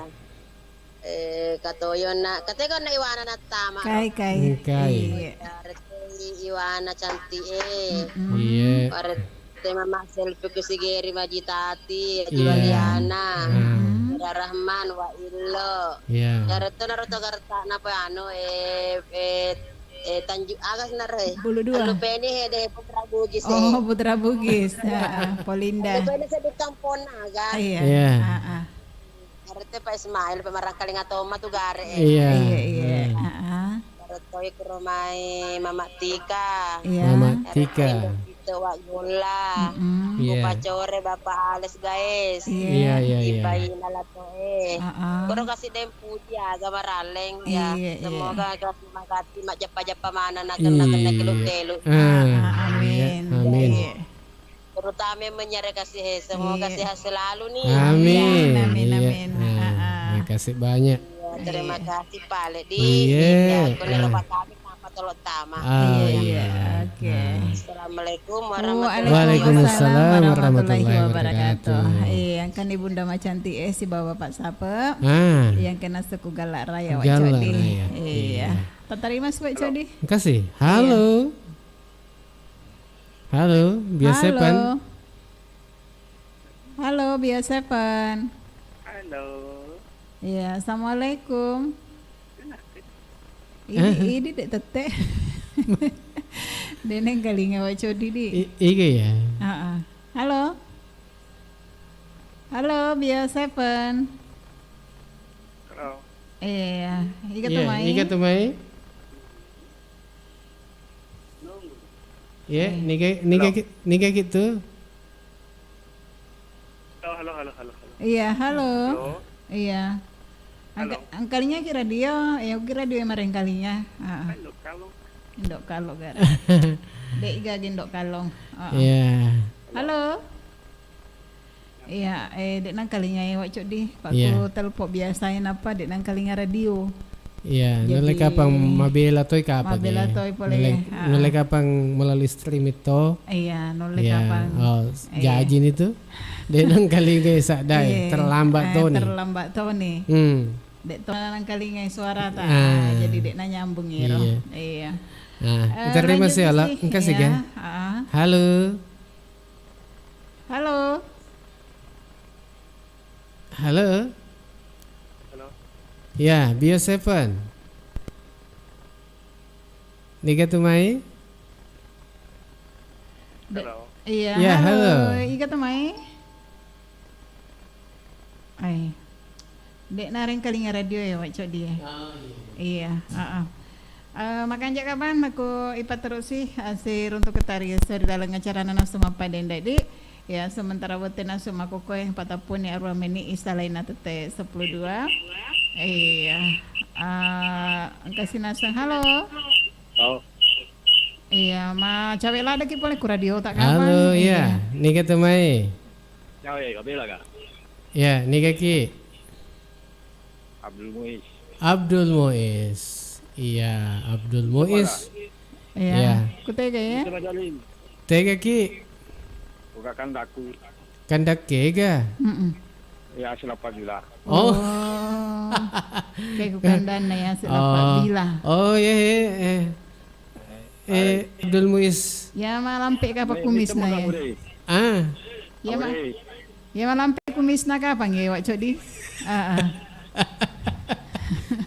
Eh, katoyo na, katego na iwana na tama. Kai, kai. Hmm, kai. Iya. Retei iwana cantik eh. Mm-mm. Iya. Warete mama selfie ku sigeri majitati, iya. Juliana. Hmm. Rahman, Wa Illo. Iya. Yaretto naro to garta napa anu eh eh Eh, Tanju-, aga senna ro, eh? Bulu Dua. Alupeni he de Putra Bugis, eh. Oh, Putra Bugis. Heeh, Polinda. Alupeni seddi kamponna aga. Iya. Iya. Heeh. Arete Pak Ismail, pemarangkalinga tomma tu gare, eh. Iya. Iya, iya. Hmm. Heeh. Arete kuro mai Mama Tika. Iya. Mama Tika. Arete Indo Pito Wa Golla. Mm-mm. Iya. Upacore Bapak Ales, guys. Iya. Iya, iya, iya. Ipai Lalato, eh. Heeh. Kuro kasi dem Puji aga maralleng, ya. Iya, iya. Semoga kasi magatti majeppa-jeppa maneng nakenna-kenna kelu-kelu. Ah, amin. Amin. Iya. Terutama yang menyerah kasih, eh, semoga sehat selalu nih. Amin. Amin, amin, amin. Iya. Ah, ah. Makasih banyak. Iya, terima kasih, Pak Ledi. Iya. Iya, aku nih lupa kami. Apa tolok tama? Ah, iya, iya. Oke. Nah. Assalamualaikum warahmatullahi wabarakatuh. Waalaikumsalam warahmatullahi Wabarakatuh. Iya, yang kan Ibunda Macanti eh sibawa Bapak Sape. Ah. Yang kena suku Galak Raya, Wak Codi. Galak Raya. Iya. Iya. Tatarima si Wak Codi. Makasih. Iya. Halo. Halo, biasa pan? Halo. Halo, Bio Seven. Halo. Iya, assalamualaikum. Idi, idi dek tette. Deneng kalinga Wak Codi di. I-, iga ya? Heeh. Halo. Halo, Bio Seven. Halo. Iya, iga tu mai. Iga tu mai. Iya, niga, niga ki-, niga gitu. Halo, halo, halo, halo, halo. Iya, halo. Halo. Iya. Halo. Angka-, angkalinya ki radio, ya ki radio yang marengkalinya. Heeh. Indo Kalong. Indo Kalong gara. Dek iga Indo Kalong. Heeh. Iya. Halo. Iya, eh, dek nangkalinga e Wak Codi. Pak ku telpon biasa e napa dek nangkalinga radio. Iya, jadi nulle kapang mabela toi kapang. Mabela toi pole. Nulle, ah, nulle kapang melalui streaming to. Iya, nulle kapang. Oh, iya. Jaji ni tu. Dek nangkalinga e sadai, eh, terlambat to ni. Terlambat to ni. Hmm. Dek to nangkalingai suarata. Ah, jadi dek nanyambung iro. Iya. Iya. Ah, eh, terima kasih, Ala. Engka sih, iya. Halo. Halo. Halo. Halo. Ya, Bio Seven. Niga tu mai? Halo. Iya, ya, halo. Halo. Iga tu mai? Ai. Dek nareng kalinga radio ya, Wak Codi ya? Oh, iya. Iya, heeh. Eh, makanja kapan aku ipaterusi, eh, si runtuk ketari seri dalam acara nana sumapa dendek di. Ya, sementara botte nasu makkukkoe patappunni aruwa meni isalaina tette seppulo dua. Iya. Ah, engka sinaseng. Halo. Halo. Iya, ma cawe ladaki pole ku radio tak kapan. Halo, iya. Iya. Niga tu mai? Cawe, kabela ka? Iya, niga ki? Abdul Muiz. Abdul Muiz. Iya, Abdul Muiz. Iya. Iya. Ku tega ya? Itu Majalin. Tega ki? Buka kandaku. Kandak kega? Mm-mm. Ya, silapa bila. Oh. Oh. Kayak ku kandanna ya, silapa bila. Oh, iya, iya, iya. Eh, Abdul Muiz. Ya, malampe kapa kumisna ya? Ah. Ya, ma-, ya, malampe kumisna kapang ya, Wak Codi? Ah, ah.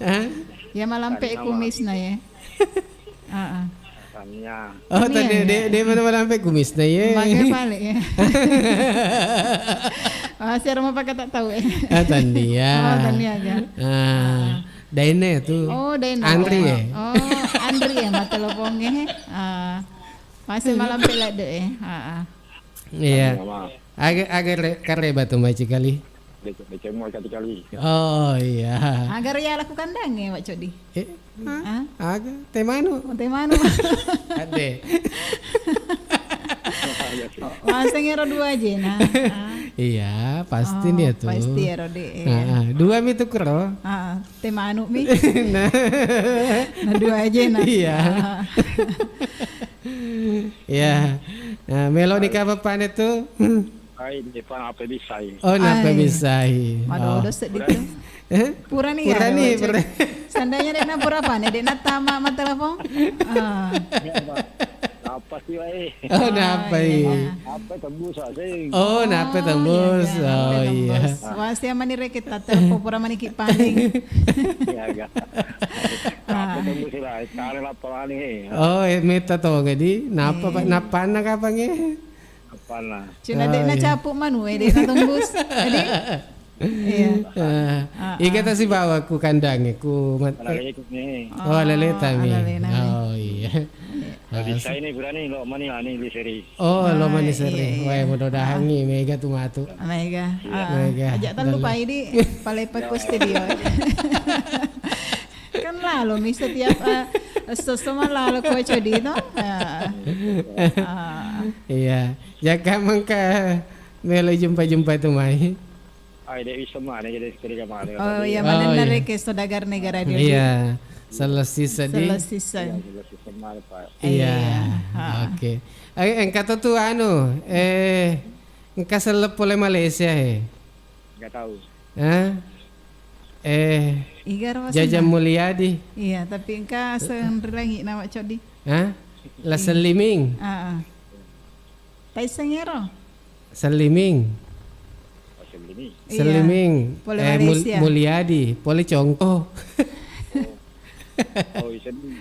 Hah? Ya, malampe kumisna ya? Ah, ah. Tania. Oh, tania, tania, ya. De, de mana malampe kumisna ya? Mage balik ya. Masih rumah pakai tak tahu ya. Ah, tania. Oh, tania aja. Ah. Daina ya tu. Oh, Daina. Andri ya? Oh, Andri ya, mata lopong ya. Ah. Masih malampe ladde ya. Ah, ah. Iya. Sama. Aga, aga re-, kareba tu mai cikali. Becek, becek mau satu kali. Oh, iya. Aga ya laku kandang ya, Wak Codi? Eh, hah? Aga, teh manu. Oh, teh manu. Ade. Maseng ero dua aja nah. Ah. Iya, pasti dia tu. Pasti ero de. Ah, ah. Dua mi tu kero. Ah, ah. Teh manu mi. Nah. Nah, dua aja nah. Iya. Ah. Iya. Nah, melo ni kapa pane tu? Ai, depan apa bisa i? Oh, napa bisa i? Mado dosa ditu. Eh? Purani ya, purani, purani. Seandainya dek na pura pane, dek na tama ma telepon. Ah. Apa sih wae? Oh, napa i? Iya. Apa tembus asing? Oh, napa tembus? Oh, iya. Wah, sia mani reket telepon pura mani ki paning. Iya, enggak. Apa tembus lah? Sekarang lapar nih. Oh, eh, meta to jadi. Napa, Pak? Napanna kapang e? Apana? Cina dek na capu manu e, dek na tembus. Jadi, iya. Ah, iga tasibawa ku kandange, ku mat-, oh, alaleta mi. Oh, iya. Bisa ini berani lo mani ani li seri. Oh, lo mani seri. Wah, mudah-mudahan ni mega tu matu. Mega. Mega. Aja tak lupa ini pale paku studio. Kan lalo mi setiap, eh, esso-esso ma lalo ko Codi to. Ah. Iya. Jaka mengka melo jumpa-jumpa tu mai. Ai, dek bisa mana jadi ketika mana. Oh, iya, mana nareke saudagar negara dia. Iya. Selesai sedih. Selesai. Iya, selesai mana, Pak. Iya. Oke. Eh, engka to tu anu, eh, engka selep pole Malaysia, eh. Nggak tahu. Hah? Eh, Jajang Mulyadi. Iya, tapi engka aseng ri langi nama Codi. Hah? La Selliming. Ah, ah. Taisseng ero? Selliming. Oh, Selliming. Iya. Selliming. Pole Malaysia. Mulyadi, pole Congko.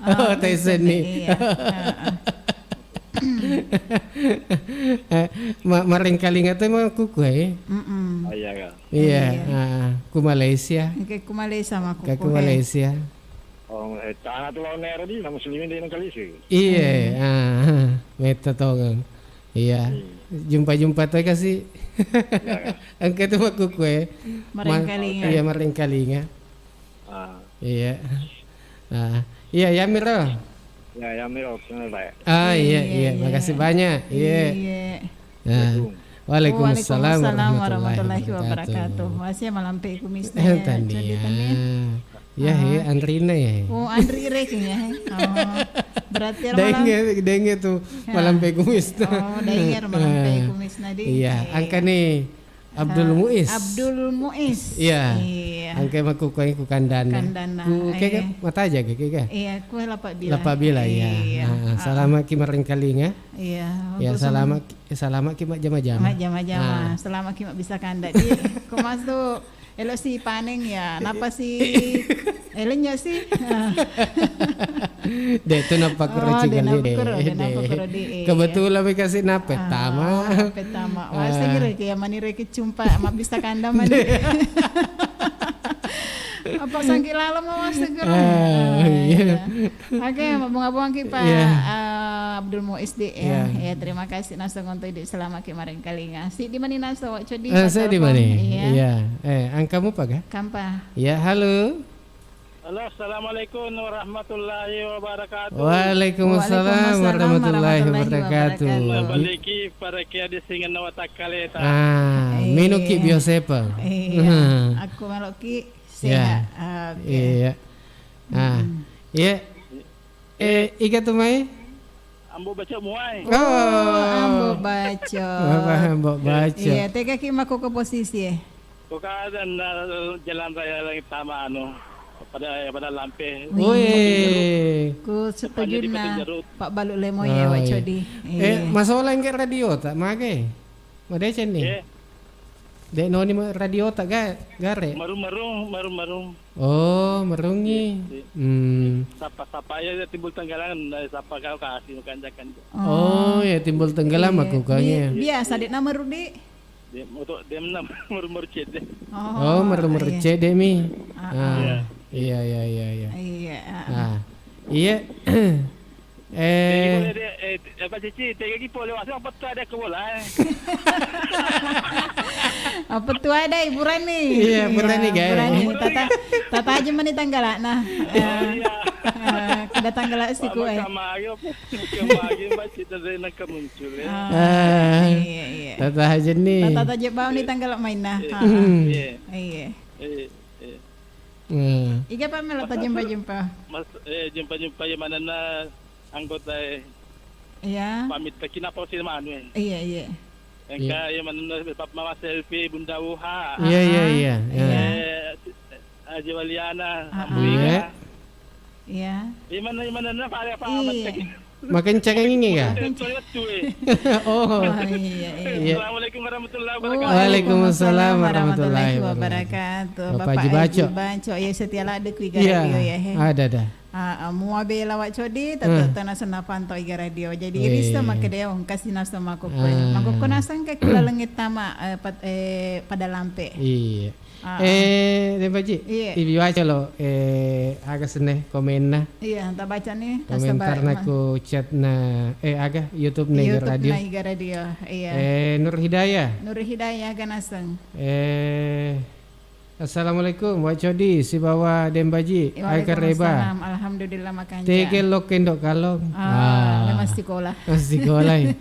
Oh, Taisen ni. Iya. Heeh. Eh, ma-, marengkalinga tu emang kuku, eh? Mm-mm. Oh, iya, Kak. Iya, heeh. Ku Malaysia. Oke, ku Malaysia mah kuku, eh. Ku Malaysia. Oh, eh, tanah tu lawan daerah di, nama Muslimin di Indonesia. Iya, heeh. Meta tongeng. Iya. Jumpa-jumpa tu kasih. Iya, Kak. Engka tu mah kuku, eh. Marengkalinga. Iya, marengkalinga. Ah. Iya. Ah, iya, ya, Miro. Ya, ya, Miro, senang, Pak. Ah, iya, iya. Makasih banyak. Iya. Iya. Ah. Waalaikumsalam warahmatullahi wabarakatuh. Masih malampe kumisna ya. Tania. Ya, he, Andrina ya. Oh, Andri Reking ya, he. Oh. Berarti ada malam. Denge, denge tu malampe kumisna. Oh, denge malampe kumisna di. Iya, angka ni. Abdul Muiz. Abdul Muiz. Iya. Iya. Engka makkukkuangngi ku kandanna. Kandanna, ku kega iya. Mataja ke kega? Iya, ku Lapabila. Lapabila, iya. Iya. Ah, ah. Salamaki marengkalinga. Iya, ya, untuk salama-, semua. Salamaki majjama-jama. Majjama-jama. Ah. Salamaki mabbissa kanda. Di, ko masuk, elo si paneng ya, napa si, elenya si? Ah. De, tu napakkuro. Oh, de, cikali, de. Napakkuro, de, de. Napakkuro, de, iya. Kebetulan mi kasi napettama. Ah, napettama. Wah, ah. Segera ke ya, manire ke cumpa, mabbissa kanda mani. Apa sangki lalo mau segera? Ah, ah, iya. Iya. Oke, mabbonga-bongaki, Pak, iya. Ah, Abdul Muiz di, ya. Iya. Ya, terima kasih naseng untuk idi, salamaki marengkalinga. Siddi mani naseng, Wa Codi, eh, Pak, saya di telepon. Mani? Iya. Iya. Eh, angkamu, Pak, ga? Kampa. Iya, halo. Halo, assalamualaikum warahmatullahi wabarakatuh. Waalaikumsalam warahmatullahi wabarakatuh. Waalaikumsalam warahmatullahi wabarakatuh. Balik lagi pada kia di singan nawa takkaleta. Ah, iya. Minuki biosepa. Iya. Hmm. Aku meloki sehat. Ya. Oke. Iya. Ah, hmm. Iya. Eh, iga tu mai? Ambo Baco muai. Oh, Ambo Baco. Apa Ambo Baco? Iya, tega ki mako ke posisi, eh? Ko kada na jalan raya lagi tama anu, pada, pada lampe. Wih. Wih. Ku setuju na Pak Balu Lemo ya, oh, Wa Codi. Iya. Eh, masolang ke radio tak make? Madeceng ni? Iya. Dek noni ma-, radio tak ga-, gare? Marung-marung, marung-marung. Oh, marungi. Iya, iya. Hmm. Sapa-sapa ya, ya timbul tenggalangan, eh, sapa kau kasih makan jakan. Oh, ya timbul tenggalang. Iya. Aku kayaknya. Bi-, biasa dek nama Rudi. Dia motor, dia menang marung-marung cedek. Oh, marung-marung cedek mi. Ah, ah. Iya, iya, iya, iya. Iya, ah, ah. Ah. Iya. Eh. Jadi boleh dia, eh, apa, Cici, tega ki pole waseng apa tu ada ke bola, eh? Apa tu ada hiburan nih? Iya, hiburan nih, guys. Hiburan nih. Tata, tata aja mani tanggalak, nah. Oh, iya. Eh, kada tanggalak siku, eh. Sama aja, apa? Sama aja, Mbak, cerita dari nak muncul, ya. Ah, iya, iya. Tata aja nih. Tata aja bau nih tanggalak main, nah. Iya, iya. Iya. Iya, iya. Hmm. Iga pa melo tajumpa-jumpa? Mas, eh, jumpa-jumpa ya manenna anggota, eh. Iya. Pamit taki napa sih manu, eh? Iya, iya. Engka ya manenna Bapak Mama Selfie, Bunda Uha. Iya, iya, iya, iya. Eh, Haji Waliana, ah, Ambu Iga. Iya. Iya. Iya manenna, iya manenna, Pak, ya, Pak, iya. Pamit taki. Makenceng angin ya? Makenceng. Oh. Oh, iya, iya. Iya. Assalamualaikum warahmatullahi wabarakatuh. Waalaikumsalam warahmatullahi wabarakatuh. Bapak Haji Baco. Bapak Haji Baco, ya, setia ladde ku Iga Radio ya, he. Ada, ada. Ah, ah, mua bela Wa Codi, tetep tena senna pantau Iga Radio. Jadi, eh, irisa makkeda, oh, engkasi naseng makkukku. Ah. Makkukku naseng ke kula lengnge tama, eh, pat-, eh, pada lampe. Iya. Ah, eh, Deng Baji, iya. Ibi baca lo, eh, aga senna komenna. Iya, tak baca nih, komentarna ku chatna, eh, aga, YouTube na Iga Radio. YouTube na Iga Radio, iya. Eh, Nur Hidayah. Nur Hidayah, aga naseng. Eh, assalamualaikum, Wa Codi, sibawa Deng Baji, aga kareba. Waalaikumsalam, alhamdulillah, makanja. Tege lo kendo kalong. Ah, ah, memang sikola. Masih sikola, ya.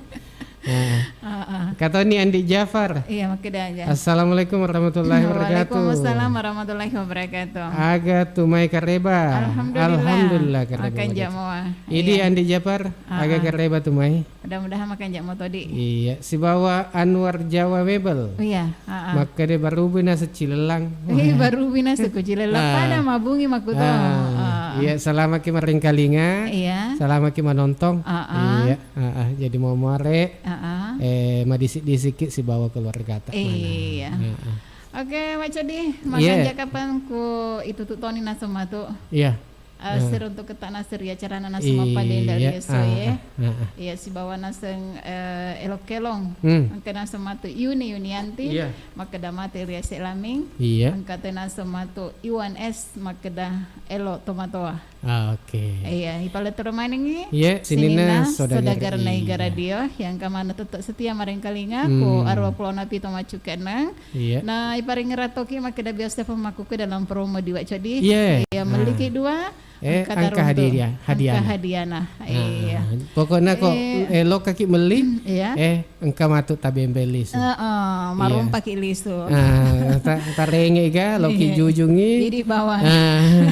Heeh. Heeh. Katoni Andi Jafar. Iya, makkeda aja. Assalamualaikum warahmatullahi wabarakatuh. Waalaikumsalam warahmatullahi wabarakatuh. Aga tu mai kareba? Alhamdulillah. Alhamdulillah, kareba. Makan jamoa. Idi, iya. Andi Jafar, heeh, aga kareba tu mai? Mudah-mudahan makan jamo todi. Iya, sibawa Anwar Jawa Mebel. Iya. Heeh. Makkeda barubi naseng Cilellang. Eh, barubi naseng ku Cilellang. Ah. Pada mabungi makkuto. Ah, ah, iya, salamaki marengkalinga. Iya. Salamaki manontong. Ah, ah. Iya, ah, ah. Jadi mau muare. Ah, ah. Eh, madisik-disik ki sibawa keluargata. Iya. Ah, ah. Oke, Wa Codi, iya. Makanja kapan ku itu tu toni naseng matu. Iya. Eh, hmm. Siruntu ketta naseng ri acarana naseng mappadenda, iya, ri esso, ah, ye. Ah, ah. Iya, sibawa naseng, eh, Elok Kelong. Hmm. Engka naseng matu Yuni Yunianti, iya, makkeda mate ri ese laming. Iya. Engka te naseng matu Iwan S, makkeda elo tomatoa. Ah, oke. Iya, ipalettoro manengi. Iya, sininna, sininna saudagar, saudagar na Iga Radio, yang kamana tetap setia marengkalinga, hmm, ku arua pulo napi to maccuke neng. Iya. Na, iparingngerang toki makkeda biasa pemmakuku dalam promo di Wa Codi. Iya. Iya, nah. Melliki dua, eh, engka engka taruntu. Hadiah, hadiah. Engka hadiahna. Nah, iya. Pokokna ko, eh, eh, lokaki melli, iya, eh, engka matu tabembe lisu. Heeh, iya. Marompaki lisu. Ah, ta-, tarenge ga, loki, iya, jujungi. Idi bawang. Ah.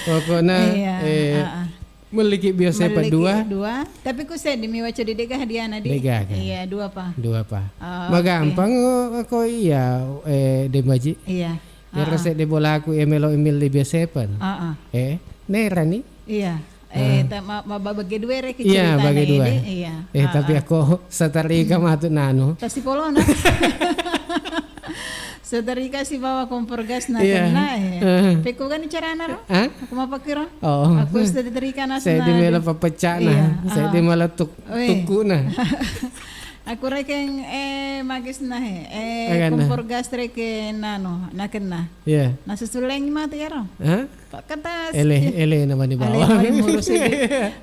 Pokokna, iya, eh, heeh. Melliki biasa pa Melliki dua. dua, tapi ku seddi mi waca di dega hadiana di. Dega, kan? Iya, dua pa. Dua pa. Oh, oke. Magampang, oh, ko iya, eh, Deng Baji. Iya. Ero Ah, ah. seddi bolaku e melo e milli biasa pa. Ah, ah. Eh, nerani? Iya. Eh, Ah. ta-, ma-, ma-, ba-, bagi dua reki Iya, ceritana bagi dua. ini. Iya. Eh, Ah, tapi ah. aku seterika matu nanu. Tasi polona. Seterika sibawa kompor gas na Iya. kena, eh. Eh. Pekko gani carana ro? Hah? Aku mapakiro? Oh. Aku seterika na Saya di senade. mela papecana. Iya. Saya Ah. di mela tuk-, Weh. tukuna. Aku rekeng, eh, mages na, he. Eh, Agana. kompor gas rekeng nano, na kena. Iya. Na susulengi matu ya ro? Hah? Pak kertas. Ele, ele namanya Ale bawang. Mani murus ini.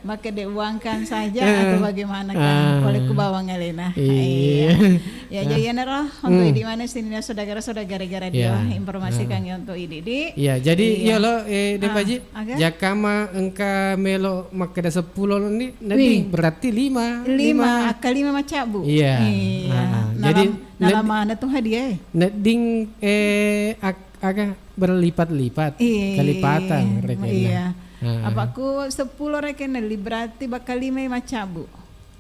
Maka dek uangkan saja Eh. atau bagaimana kan? Ah. Oleh ku bawang alena. Iya. Iya. Ya, jadi ya nero, untuk Hmm. di mana sini saudara-saudara gara-gara dia Iya. informasikan Ah. ya untuk idi di. Iya, jadi Iya. iya lo, eh, Deng Ah, Baji, aga? Jakama engka melo makkeda seppulo ni, Wih. nedding berarti lima. Lima, Lima. akka lima macabbu. Iya. Iya. Ah, ah. Jadi, Nalam-, ned-, nalamana tuh hadiah, eh. nedding, eh, ak-, aga berlipat-lipat, Iya, kelipatan rekena. iya. Ah. Apa ku seppulo rekena li, berarti bakal lima macabbu.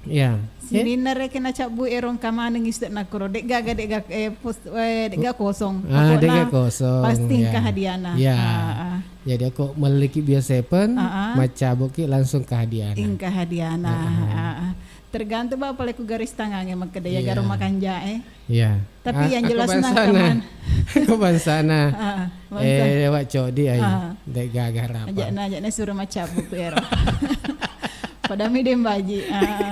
Iya. Eh? Sininna rekena cabbu erong kamaneng istek nakoro. Dek gaga, dek ga, eh, pos-, eh, dek ga kosong. Ah, dek ga Pokokna kosong, pasti iya. engka hadiana. Iya. Ah, ah. Jadi aku melliki biasa pen, Ah, ah. macabuki langsung ke hadiana. Engka hadiana. Ah, ah. Ah, ah. Tergantung ba pale ku garis tangange makkeda ya Iya. garo makanjae. Iya. Tapi Ah, yang aku jelas bangsana. nangkaman. Aku bangsana. Ah, ah, bangsa. Eh, lewat codi ai. Ah. Dek gaga rapa. Ajakna, ajakna suruh macabbu ku ero. Pada mi Deng Baji. Ah.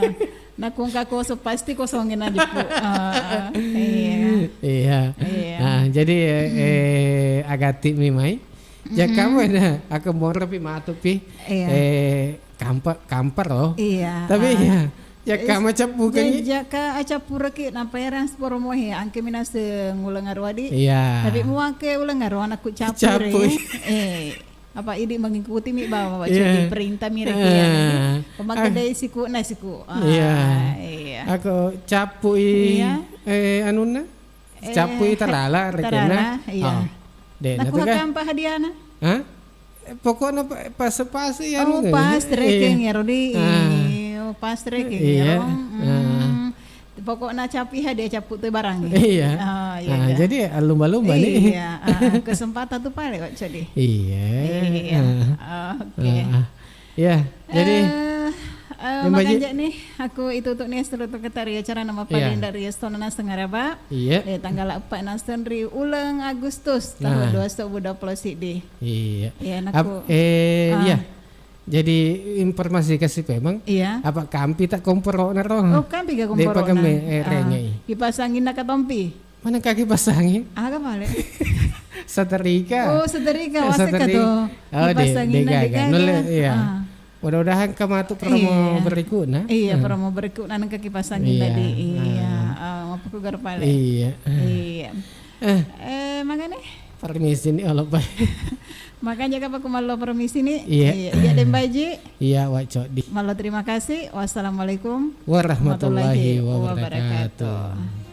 Nakungka kosong pasti kosongin aja, Bu. Ah, ah. Iya. Iya. Iya. Ah, jadi eh, Hmm. eh, agati mi mai. Jaka Mm-mm. wena aku moro pi matu pi. Iya. Eh, kampa-, kampar loh. Iya, Tapi ah. ya, ya Is-, kama cappu kan ja-, i? jaka acappuraki napa erang sepuro mohe, angke minase nguleng aroa di. Iya. Tapi muake uleng aroa anakku cappu Cappu. re. Eh, apa idi mengikuti mi bawa, baca Iya. di perintah mi reki ya. Ah. Pemakai Ah. dai siku na siku. Ah, Iya. iya. Aku cappu i, Iya. eh, anunna? Eh, Cappu i tarala rekena. tarala, iya. Oh. Dek, Nah, natu ku kan? hakampa hadiana? Hah? Eh, pokoknya pa-, pas-pas ya Oh, anu kan? pas rekeng Iya. ya, Rodi. Ah. Oh, pas rekeng Iya. ya, Rong. Ah. Hmm. Pokoknya capi hadiah cappu tu barang. Iya. Ah, iya, Ah, iya. jadi lumba-lumba nih. Iya, ah, kesempatan tu paling kok jadi. Iya. Iya. Ah. Ah, oke. Ah, ah. Iya, jadi Eh, eh, Yang bagi makanja nih, aku itu untuk nih seluruh sekretari acara nama Iya. Paling dari Estona Naseng Araba. Iya. Eh, tanggal empat Naseng ri uleng Agustus tahun Nah. dua ribu dua puluh sidi. Iya. Iya, Ap-, naku. eh, Ah. iya. Jadi informasi kasih memang. Iya. Apa kampi tak komporo na ro? Oh, kampi gak Dia komporo pakai na? me-, eh, Ah. rengei. Kipas angin nak katompi. Mana kaki pasangi? Aga pale? Seterika. Oh, seterika, Eh, wasek seterika. to. Oh, di, Dipasangin di na gaga. dega Nole, ya. iya. Ah. Mudah-mudahan ka matu promo Iya. berikutna. Iya, Ah. promo berikutna nengka kipas angin Iya. tadi. Iya. Ah. Ah, mapuku gar pale. Iya. Iya. Eh. Eh, makanya? Permisi nih, Allah, Pak. Makanya kapang ku mallo permisi nih. Iya. Iya, iya, Deng Baji. Iya, Wak Codi. Mallo terima kasih. Wassalamualaikum Warahmatullahi warahmatullahi wabarakatuh. wabarakatuh.